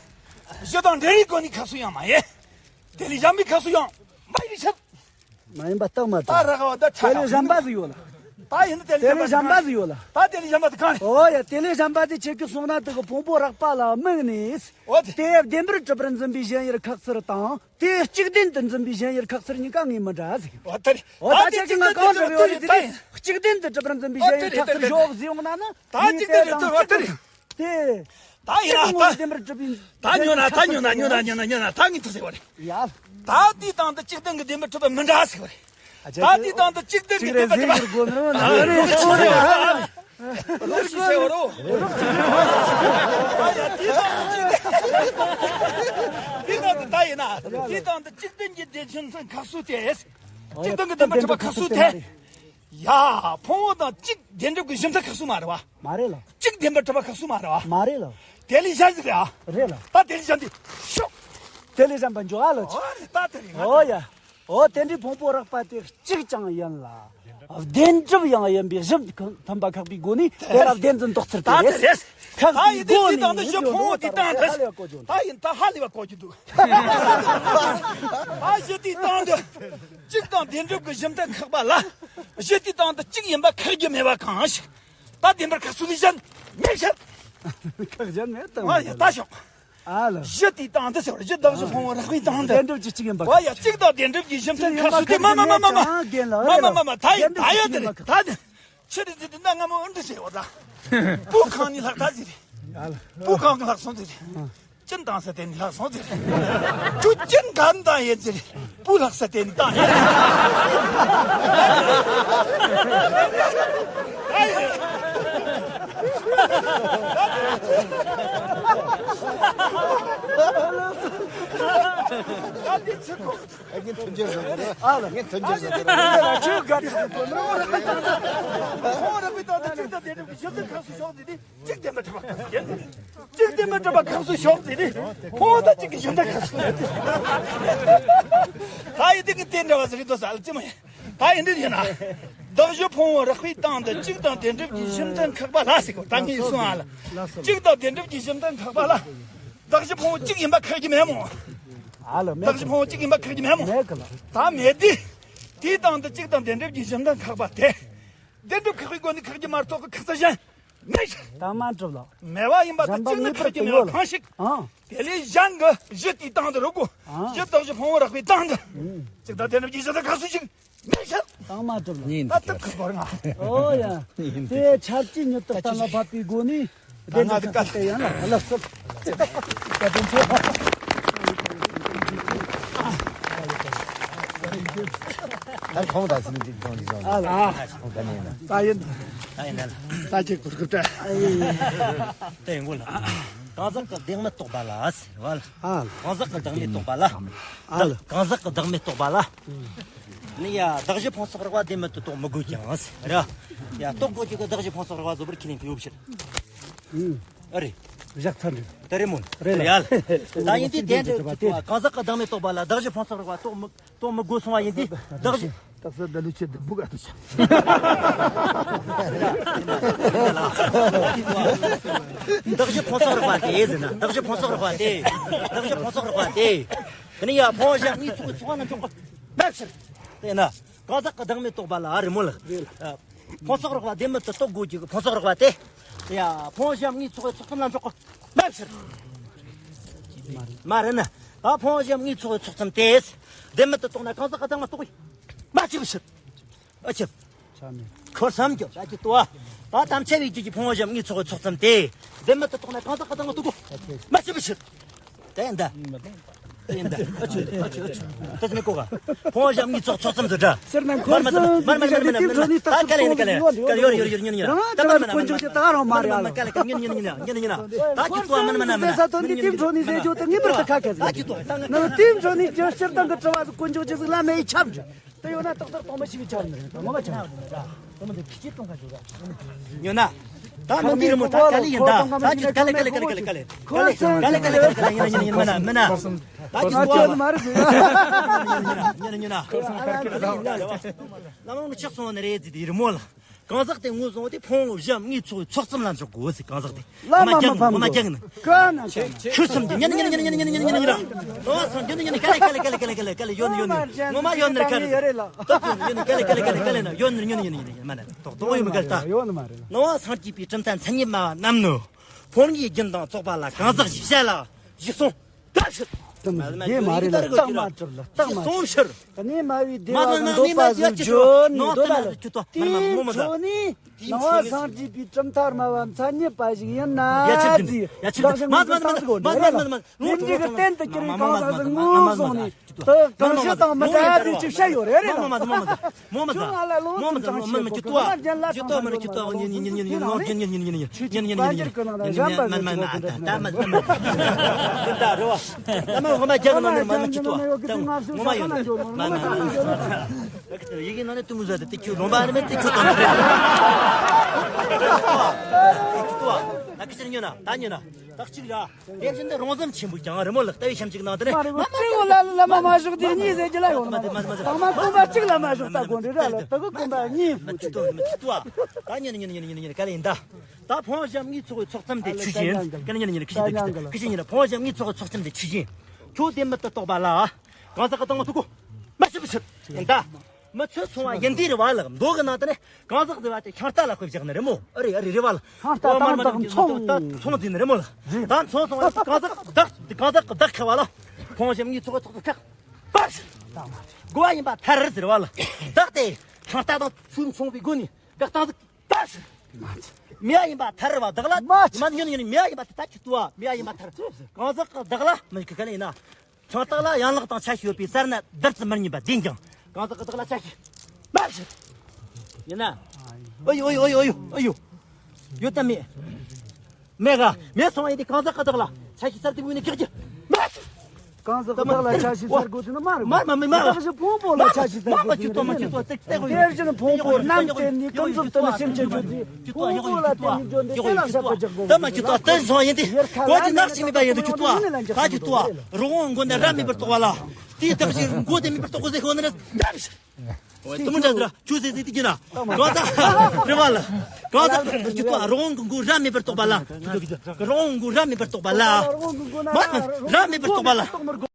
གཞི་དང་འབྲེལ་བའི་སྒོ་ནས་ཁག་སུ་ཡང་མ་ཡིན། དེ་ལས་གཞན་པའི་ཁག་སུ་ཡང་མ་ཡིན་པའི་ཕྱིར། མ་ཡིན་པ་རྟགས་མ་ད་རག་པ་ད་ཆ་དེ་ལས་གཞན་པ་ཟིག་ཡོད་ལ། ད་ཡིན་ན་དེ་ལས་དེ་ལས་གཞན་པ་ཟིག་ཡོད་ལ། ད་དེ་ལས་གཞན་པ་དེ་གང་རེད། ཨོ་ཡ། དེ་ལས་གཞན་པ་དེ་ཁྱེད་ཀྱིས་གསུངས་ན་དེ་གི་ཕུང་པོ་རགས་པ་ལ་དམིགས་ནས། ཨོ་དེ། དེ་བདེན་པར་གྲུབ་པར་འཛིན་པའི་ཞེན་ཡུལ་ཁག་ཚུལ་དང་དེ་གཅིག་བདེན་དུ་འཛིན་པའི་ཞེན་ཡུལ་ཁག་ཚུལ་གཉིས་ཀ་ངོས་མི་འདྲ་ཟིག་ཨོ་དེ་རེད། ཨོ་ད་ད་དེ་ཁྱེད་ཀྱིས་ང་གང་དྲི་བའི་འོ་དེ་དེ་རེད། གཅིག་བདེན་དུ་གྲུབ་པར་འཛིན་པའི་ཞེན་ཡུལ་ཁག་ཚུལ་ཞོག་ཟིག་ཡོང་ན་ནི། ད་གཅིག་བདེན་དུ་གྲུབ་པ་དེ་རེད། དེ། ད་ཡིན་ན་ད། ད་ཉོ་ན་ད་ཉོ་ན་ཉོ་ན་ཉོ་ན་ཉོ་ན་ད་ངས་ཐུག་ཟེར་བ་རེད། ཡ། ད་དེའི་སྟེང་དུ་གཅིག་བདེན་གྱི་བདེན་པར་གྲུབ་པ་མི་འདྲ་ཟེར་བ་རེད། ད་དེའི་སྟེང་དུ་གཅིག་བདེན་གྱི་བདེན་པར་གྲུབ་པ། རོགས་ཞེས་ཟེར་བ་རོ། ད་ཡ་དེའི་སྟེང་དུ་གཅིག་བདེན། དེའི་སྟེང་དུ་ད་ཡིན་ན་དེའི་སྟེང་དུ་གཅིག་བདེན་གྱི་བདེན་ཞེན་ཁག་སུ་དེ། གཅིག་བདེན་གྱི་བདེན་པར་གྲུབ་པ་ཁག་སུ་དེ། ཡ། ཕུང་པོ་དང་གཅིག་བདེན་གྲུབ་ཀྱི་གཞི་མཐུན་ཁག་སུ་མ་རེད་བ། མ་རེད་ལ། གཅིག་བདེན་པར་གྲུབ་པ་ཁག་སུ་མ་རེད་བ། མ་རེད་ལ། དེ་ལས་གཞན་ཟིག་རེད་ཨ། རེད་ལ། ད་དེ་ལས་གཞན་དེ་ཤོག་དེ་ལས་གཞན་པ་འཇོག་ཨ་ལོ། ཨོ་རེད་ད་དེ་རེད་ང་། ཨོ་ཡ། ཨོ་དེ་འདྲའི་ཕུང་པོ་རགས་པ་དེ་གཅིག་ཀྱང་ཡིན་ལ། བདེན་གྲུབ་ཡང་ཡིན་པའི་གཞི་མཐུན་པ་ཁག་པའི་སྒོ་ནས་དེ་ལ་བདེན་འཛིན་རྟོགས་ཚུལ་དེ་ད་དེ་རེད། རེད། ཁག་པའི་སྒོ་ནས་ད་ཡིན་དེ་དེའི་སྟེང་དུ་གཞི་ཕུང་པོ་དེའི་སྟེང་དུ་ད་ཡིན་ད་ཧ་ལས་པ་གོ་རྒྱུ་འདུག་ད་གཞི་དེའི་སྟེང་དུ། གཅིག་དང་བདེན་གྲུབ་ཀྱི་གཞི་མཐུན་ཁག་པ་ལ། གཞི་དེའི་སྟེང་དུ་གཅིག་ཡིན་པ་ཁག་རྒྱུ་མེད་པ་གང་ཞིག་ད་བདེན་པར་ཁག་སུ་ལས་གཞན་མེད་ཕྱིར། ཁག་གཞན་མེད་དང་། ཨ་ཡ་ད་ཤོག་ཨ་ལ། གཞི་དེའི་སྟེང་དུ་ཟེར་བ་གཞི་བདག་གཞི་ཕུང་པོ་རགས་པའི་སྟེང་དུ། བདེན་གྲུབ་ཀྱི་གཅིག་ཡིན་པ། ཨ་ཡ་གཅིག་དང་བདེན་གྲུབ་ཀྱི་གཞི་མཐུན་ཁག་སུ་དེ་མ་མ་མ་མ་མ་མ་མ་མ་ད་ཡ་ད་ཡ་དེ་རེད་ད་དེ། ཕྱི་རེད་དེ་དེ་ན་སྔ་མོ་འདི་ཟེར་བ་ད། སྤུ་གང་ནས་ལྷག་ད་ཟེར་རེད། སྤུ་གང་གི་ལྷག་སོང་ཟེར་རེད། གཅིན་བཏང་ས་དེ་ནས་ལྷག་སོང་ཟེར། ཁྱོད་གཅིན་ག་ནས་བཏང་ཡིན་ཟེར། སྤུ་ལྷག་ས་དེ་ནས་བཏང་ཡིན། ད་འདི་ཚིག་གོ། ངས་ཐོན་འབྱོར་བཟོ་གི་རེད། ཨ་ལ། ངས་ཐོན་འབྱོར་བཟོ་གི་རེད། ཁྱོད་ག་ཁོང་རེ་པའི་ཏང་དང་གཅིག་དང་དེ་འདྲ་གཞི་མཐུན་ཁག་སུ་ཕྱོགས་འདི་དེ་གཅིག་དེ་མི་འགྲུབ་པ་ཁག་སུ་ཡིན། གཅིག་དེ་མི་འགྲུབ་པ་ཁག་སུ་ཕྱོགས་འདི་དེ་ཁོང་དང་གཅིག་གི་གཞི་མཐུན་ཁག་སུ་ཡིན། ད་ཡི་དེ་གི་དེ་འདྲ་བ་ཟེར་གི་འདུག་ས་ལ་ཙི་མ་ཡིན། ད་ཡིན་འདི་ཡིན་ན། བདག་གཞི་ཕུང་པོ་རགས་པའི་སྟེང་དུ་གཅིག་དང་བདེན་གྲུབ་ཀྱི་གཞི་མཐུན་ཁག་པ་ལ་ཟེར་གོ་ད་ངས་གསུངས་ཨ་ལ། གཅིག་དང་བདེན་གྲུབ་ཀྱི་གཞི་མཐུན་ཁག་པ་ལ། བདག་གཞི་ཕུང་པོ་གཅིག་ཡིན་པ་ཁག་གི་མེད་མོ། ཨ་ལ་མེད། བདག་གཞི་ཕུང་པོ་གཅིག་ཡིན་པ་ཁག་གི་མེད་མོ། མེད་གི་ལ། ད་མེད་དེ། དེའི་སྟེང་དུ་གཅིག་དང་བདེན་གྲུབ་ཀྱི་གཞི་མཐུན་ཁག་པ་དེ། བདེན་གྲུབ་ཁག་པའི་སྒོ་ནས་ཁག་གི་མ་གཏོགས་ཀྱི་ཁག་ཚད་གཞན་མེད། ད་མ་གྲུབ་ལ། མེད་པ་ཡིན་པ་དང་གཅིག་ནི་ཁག་གི་མེད་པ་གང་ཞིག་ཨང་། དེ་ལས་གཞན་གྱི་གཞི་དེའི་སྟེང་དུ་རུ་དགོས། ཨང་། གཞི་བདག་གཞི་ཕུང་པོ་རགས་པའི་སྟེང་དུ། ཨང་། གཅིག་དང་བདེན་གྲུབ་ཀྱི་གཞི་མཐུན་ཁག་སུ་ཞིག་མེད་ཤག་དང་མ་གྲུབ་ལ། ཡིན་ད་ཐབས་ཁག་པར་ང་། ཨོ་ཡ། དེ་ཆར་གྱི་མྱུར་དུ་གཏན་ལ་ཕབ་པའི་སྒོ་ནས་བདེན་གྲུབ་ཀྱི་དེ་ཡང་ལ་ལག་སོབ། བཀའ་དྲིན་ཆེ། ད་ཁོང་དང་སྲིད་འཛིན་ཁོང་གི་ཟོ། ཨ་ལ། ཁོང་ག་ནས་ན། ད་ཡིན། ད་ཡིན་ན། ད་ཅིག་གུར་གུར་ཏྲ། ད་ཡིན་གོ་ལ། གང་ཟག་གི་བདེན་མི་རྟོགས་པ་ལ་ཟེར་བ་ལ། ཨ་ལ། གང་ཟག་གི་བདག་མེད་རྟོགས་པ་ལ། ཨ་ལ། གང་ཟག་གི་བདག་མེད་རྟོགས་པ་ལ། ནི་ཡ་བདག་གཞི་ཕུང་སོགས་རགས་པ་བདེན་མེད་དུ་རྟོགས་མི་དགོས་ཀྱང་ཟེར་ར། ཡ་རྟོགས་དགོས་ཀྱི་གི་བདག་གཞི་ཕུང་སོགས་རགས་པ་བཟོ་བར་ཁས་ལེན་གི་ཡོད་ཕྱིར། ཨུམ། ཨ་རེད། བཞག་ཚར་འདུག་དེ་རེད་མོ། རེད་ལ། ཡ་ལ། ད་ཡིན་དུས་བདེན་འདྲ་གང་ཟག་གི་བདག་མེད་རྟོགས་པ་ལ་བདག་གཞི་ཕུང་སོགས་རགས་པ་རྟོགས་མི་རྟོགས་མི་དགོས་སོང་བ་ཡིན་དུས་བདག་གཞི། ད་ས་ད་ལུ་ཆེ་དུ་བུ་ག་ཏུ་ཆ། བདག་གཞི་ཕུང་སོགས་རགས་པ་དེ་ཟེར་ན་བདག་གཞི་ཕུང་སོགས་རགས་པ་དེ། བདག་གཞི་ཕུང་སོགས་རགས་པ་དེ། དེ་ནི་ཡ་ཕུང་གཞི་གཉིས་ཚོགས་ཚོགས་རྣམ་འཇོག་པ་མེད་ཕྱིར། དེས་ན། གང་ཟག་གི་བདག་མེད་རྟོགས་པ་ལ་རེད་མོ་ལགས། རེད་ལ། ཕུང་སོགས་རགས་པ་བདེན་མེད་དུ་རྟོགས་དགོས་ཀྱི་ཕུང་སོགས་རགས་པ་དེ། ཡ་ཕུང་གཞི་གཉིས་ཚོགས་ཚོགས་ཚུལ་རྣམ་འཇོག་པ་མེད་ཕྱིར། མ་རེད་ན། ད་ཕུང་གཞི་གཉིས་ཚོགས་ཚོགས་ཚུལ་དེ། བདེན་མེད་དུ་རྟོགས་ན་གང་ཟག་གི་བདག་མེད་རྟོགས་པའི་མ་བྱས་པའི་ཕྱིར། ཨ་ཆེ། ཆ་མེད། ཁོ་བསམ་རྒྱུ་ད་ཅི་ལྟོས། ད་དམ་ཆ་བའི་རྒྱུད་ཀྱི་ཕུང་གཞི་གཉིས་ཚོགས་ཚོགས་ཚུལ་དེ། བདེན་མེད་དུ་རྟོགས་ན་གང་ཟག་གི་བདག་མེད་རྟོགས་པའི་མ་བྱས་པའི་ཕྱིར། དེ་འདྲ། ཡིན་ད། ཨ་ཆུ་ཨ་ཆུ་ཨ་ཆུ། ད་ཅི་ནས་གོ་ག་ཕོང་བཞག་མི་ཚོགས་ཚོགས་ཙམ་དུ་འདྲ། ཟེར་ན་མར་མར་མར་མར་མར་མར་མར་མར། ད་ག་ལེ་ནི་ག་ལེ། ག་ལེ་ཡོར་ཡོར་ཡོར་ཉོན་ཉོན། ད་མར་མར་མར་མར། ད་ཀྱི་ཏོ་མར་མར་མར། ག་ལེ་ག་ལེ་ཉོན་ཉོན་ཉོན་ཉོན་ཉོན། ད་ཀྱི་ཏོ་མར་མར་མར་མར། ད་ཀྱི་ཏོ་ད་ང་ཏིམ་ཁྲོ་ནི་ཟེར་རྒྱུ་ད་ངེས་པར་དུ་ཁ་ཁ་ཟེར། ད་ཀྱི་ཏོ་ད་ང་ཏིམ་ཁྲོ་ནི་ཇོ་ཤར་དང་གི་གྲྭ་བ་ཟིག་དཀོན་མཆོག་ཅི་ཟིག་བླ་མའི་ཆབ་འདྲི། ད་ཡོད་ན་ཏག་ཏག་གཏོང་མ་ཤེས་པའི་ཆབ་འདྲི་ངོ་མ་ཆབ་འདྲི། ཉོ་ན། ད་ནང་མི་རི་མོ་ད་ག་ལེ་ཡིན་ད། ད་ཅི་ག་ལེ་ག་ལེ་ག་ལེ་ག་ལེ་ག་ལེ། ག་ལེ་ག་ལེ་ག་ལེ་ག་ལེ། ཡིན་ན་ཡིན་ན་ཡིན་ན། མིན་ན། ད་ཅི་ང་ཚོ་མ་རེད་ཟེར། ཡིན་ན་ཡིན་ན། ལམ་ལོང་ཆགས་སོང་ནི་རེད་ཟེར་དེ་རི་མོ་ལ། གང་ཟག་དེ་ངོས་བཟུང་སྟེ་ཕོང་བཞི་མི་ཚོགས་ཚོགས་ཙམ་ལ་འཇོག་དགོས་ཟེར། གང་ཟག་དེ། ལ་མ་མ་ཕམ་མ་རྒྱག་ནི། ཀ་ན་ཆ། ཁྱོད་སུམ་གྱི་ཉན་ཉན་ཉན་ཉན་ཉན་ཉན་ཉན། ལོ་སང་ཉན་ཉན་ཉན། ག་ལེ་ག་ལེ་ག་ལེ་ག་ལེ་ག་ལེ་ཡོད་ནི་ཡོད་ནི། ངོ་མ་ཡོད་ནི་ག་ལེ། ད་ཚོ་ཡོད་ནི་ག་ལེ་ག་ལེ་ག་ལེ་ག་ལེ་ན་ཡོད་ནི་ཉན་ཉན་ཉན་ཉན། མ་ན་ཏོག་ཏོག་ཡོད་མི་ག་ལེ་ད། ཡོད་ནི་མ་རེད། ནོ་བ་སངས་རྒྱས་པའི་གྲུབ་མཐའ་མཚན་ཉིད་སྨྲ་བ་རྣམས་ནོ། ཕོ་ཉའི་རྒྱུན་དང་ཚོགས་པ་ལ་གང་ཟག་གི་བཤད་ལ་གཞི་གསུང་། ད་ཕྱིར། དེ་མ་རེད་ལ་རྟགས་མ་གྲུབ་ལ་རྟགས་མ་གཞི་གསུང་ཕྱིར། གནས་སྨྲ་བའི་སྡེ་བ་ལ་འདོད་པ་བཟོ་བརྗོད་ནོ་དེ་ལ་དེའི་འཕྲོ་ནི། ནང་བ་སངས་རྒྱས་པའི་གྲུབ་མཐར་སྨྲ་བ་མཚན་ཉིད་པ་ཞིག་ཡིན་ན། ཡ་ཆེ་ཆེ། ཡ་ཆེ་ཆེ། མ་མ་མ་མ་མ་མ། ལས་འབྲས་ཀྱི་རྟེན་དུ་གྱུར་བའི་གང་ཟག་ཟིག་ངོས་བཟུང་ནས་དེ་གང་ཞིག་དང་མི་འདྲ་བ་དེ་ཅིག་བཤད་ཡོད་རེད་རེད་ལ། ཁྱོད་ང་ལ་ལོ་ཙམ་ཅང་ཤེས་གོ་གི། ང་རྒན་ལགས་དང་མི་འདྲ་བ་ཆེ་གོ་གི་འདྲ་ཟེར། ཁྱོད་ཀྱི་བཀའ་འགྱུར་གི་ནང་ལ་གཞན་པ་ཟིག་ཅིག་གོ་གི་འདྲ་ཟེར། ད་མ་མ་མ་མ་མ། ད་མ་མ་མ། ད་མ་མ་མ། ད་མ་ངོ་མ་རྒྱག་ནི་མ་མ་ཅི་ཏོ། ད་ངོ་མ་ཡོད་ནི་མ་མ་མ། ཡི་གེ་ནང་ནས་ཏུ་མུ་ཟ་དེ་ཏི་ཁྱུ་ལོང་བ་ནི་མེད་ཏི་ཁྱུ་ཏོ། ཏི་ཁྱུ་ཏོ། ད་ཁི་ཕྱིར་ཉོ་ན་ད་ཉོ་ན་ད་གཅིག་ར། དེ་བཞིན་དུ་རོང་ཟམ་ཆེན་པོ་ཀྱང་རི་མོ་ལག་ལྟ་བའི་ཤམ་གཅིག་ནང་དུ་ནི། མ་རེད་མ་རེད། སྤྲེའུ་ལ་ལ་མ་མ་ཞོག་དེ་གཉིས་ཟེར་གྱི་ལ་ཡོང་ན། མ་རེད་མ་རེད། དང་མ་གོམ་པ་གཅིག་ལ་མ་ཞོག་ལྟ་དགོས་འདྲི་ར་ལ། དེ་གི་གོམ་པ་གཉིས། མ་ཅི་ཏོ་མ་ཅི་ཏོ། ད་ཉོ་ན་ཉོ་ན་ཉོ་ན་ཉོ་ན་ག་ལེ་ཡིན་ད། ད་ཕོང་བཞི་མི་ཚོགས་ཚོགས་ཙམ་དེ་ཆུ་བཞིན། ཀ་ནི་ཉན་ཉན་ཁི་ཤི་ཁི་ཤི་ཉན། ཕོང་བཞི་མི་ཚོགས་ཚོགས་ཙམ་དེ་ཆུ་བཞིན། ཁྱོད་དེ་མི་ལྟ་རྟོག་པ་ལ། གང་ཟག་གི་སྟེང་མ་ཐུག་གོ། མ་ཤི་མི་ཤི། ཡིན་ད། མི་ཚོས་སོང་བ་ཡིན་དེ་རེ་བ་ལ་མདོ་གི་ནང་དུ་ནི་གང་ཟག་ཟེར་བ་དེ་ཤིང་རྟ་ལ་དཔེ་བཞག་ནི་རེད་མོ། ཨ་རེ་ཨ་རེ་རེ་བ་ལ། ཧང་རྟ་དང་དང་མཚུངས། ད་མཚུངས་དེ་ནི་རེད་མོ་ལ། ད་མཚུངས་སོང་བ་གང་ཟག་བདག་གང་ཟག་གི་བདག་ཁ་བ་ལ། ཕོང་བཞི་མི་ཚོགས་ཚོགས་ཁ། པར། དགོས་པ་ཡིན་པ་ཐར་ཟེར་བ་ལ། བདག་དེ་ཤིང་རྟ་དང་ཚུལ་མཚུངས་པའི་སྒོ་ནས་བདག་སྟངས་ཟིག་ད་མི་ཡ་ཡིན་པ་ཐར་བ་བདག་ལ། མ་ཉོན་ཉོན་མི་ཡ་ཡིན་པ་དེ་ད་ཁྱི་ཏུ་བ་མི་ཡ་ཡིན་པ་ཐར། གང་ཟག་གི་བདག་ལ་མི་ཁི་ཁ་ལ་ཡིན་ན། ཤིང་རྟ་ལ་ཡན་ལག་དང་ཆ་ཤས་ཡོད་པའི་སར་ན་བདག་ཙམ་མི་རྙེད་པ་བདེན་ཀྱང་། གང་ཟག་གི་བདག་ལ་ཆ་ཤས་མ་བྱེད། ཡིན་ན། ཨོ་ཡོ་ཨོ་ཡོ་ཨོ་ཡོ་ཨོ་ཡོ། ཡོད་དམ་མེད། མེད་ག་མེད་སོང་བ་ཡིན་ཏེ་གང་ཟག་གི་བདག་ལ་ཆ་ཤས་སར་དེ་དངོས་ནས་གེགས་ཀྱི་མ་བྱེད། གང་ཟག་བདག་ལ་ཆ་ཤས་སར་དགོས་དུས་ན་མ་རེད། མ་མ་མ་མ་བདག་གཞི་ཕུང་པོ་ལ་ཆ་ཤས་སར་མ་མ་དགོས་ཀྱི་དུས་ཏོ་མ་ཀྱི་ན། ཏོ་ཏེ་ཏེ་དེ་བཞིན་ཕུང་པོ་རྣམས་བརྟེན་ནས་ཀུན་རྫོབ་ཏུ་ནི་སེམས་ཅན་རྒྱུད་དེ། ཕུང་པོ་ལ་བརྟེན་ནས་བརྗོད་འདི་དེ་ལ་བཤད་པ་ཅིག་དགོས། ཏོ་མ་ཀྱི་ཏོ་ཏེ་སོང་ཡིན་ཏེ་གོ་ཅི་ནག་ཅི་མེད་པ་ཡིན་དུ་ཀྱི་ཏོ། ད་ཀྱི་ཏོ་རོགས་འོང་མགོ་ནས་རབ་མེད་པར་རྟོགས་པ་ལ། དེའི་བདག་གཞི་མགོ་དེ་མེད་པར་རྟོགས་དགོས་ཟེར་ཤོག་ནི་རེད། འདྲ་མི་ཤེས། དུ་མི་འདྲ་ཟེར་ཆུ་ཟེར་ཟེར་དེ་ཀྱི་ན། གང་ཟག་རེ་བ་ལ། གང་ཟག་ཀྱི་ཏོ་རོགས་འོང་མགོ་རབ་མེད་པར་རྟོགས་པ་ལ། རོགས་འོང་མགོ་རབ་མེད་པར་རྟོགས་པ་ལ། མ་རབ་མེད་པར་རྟོགས་པ་ལ།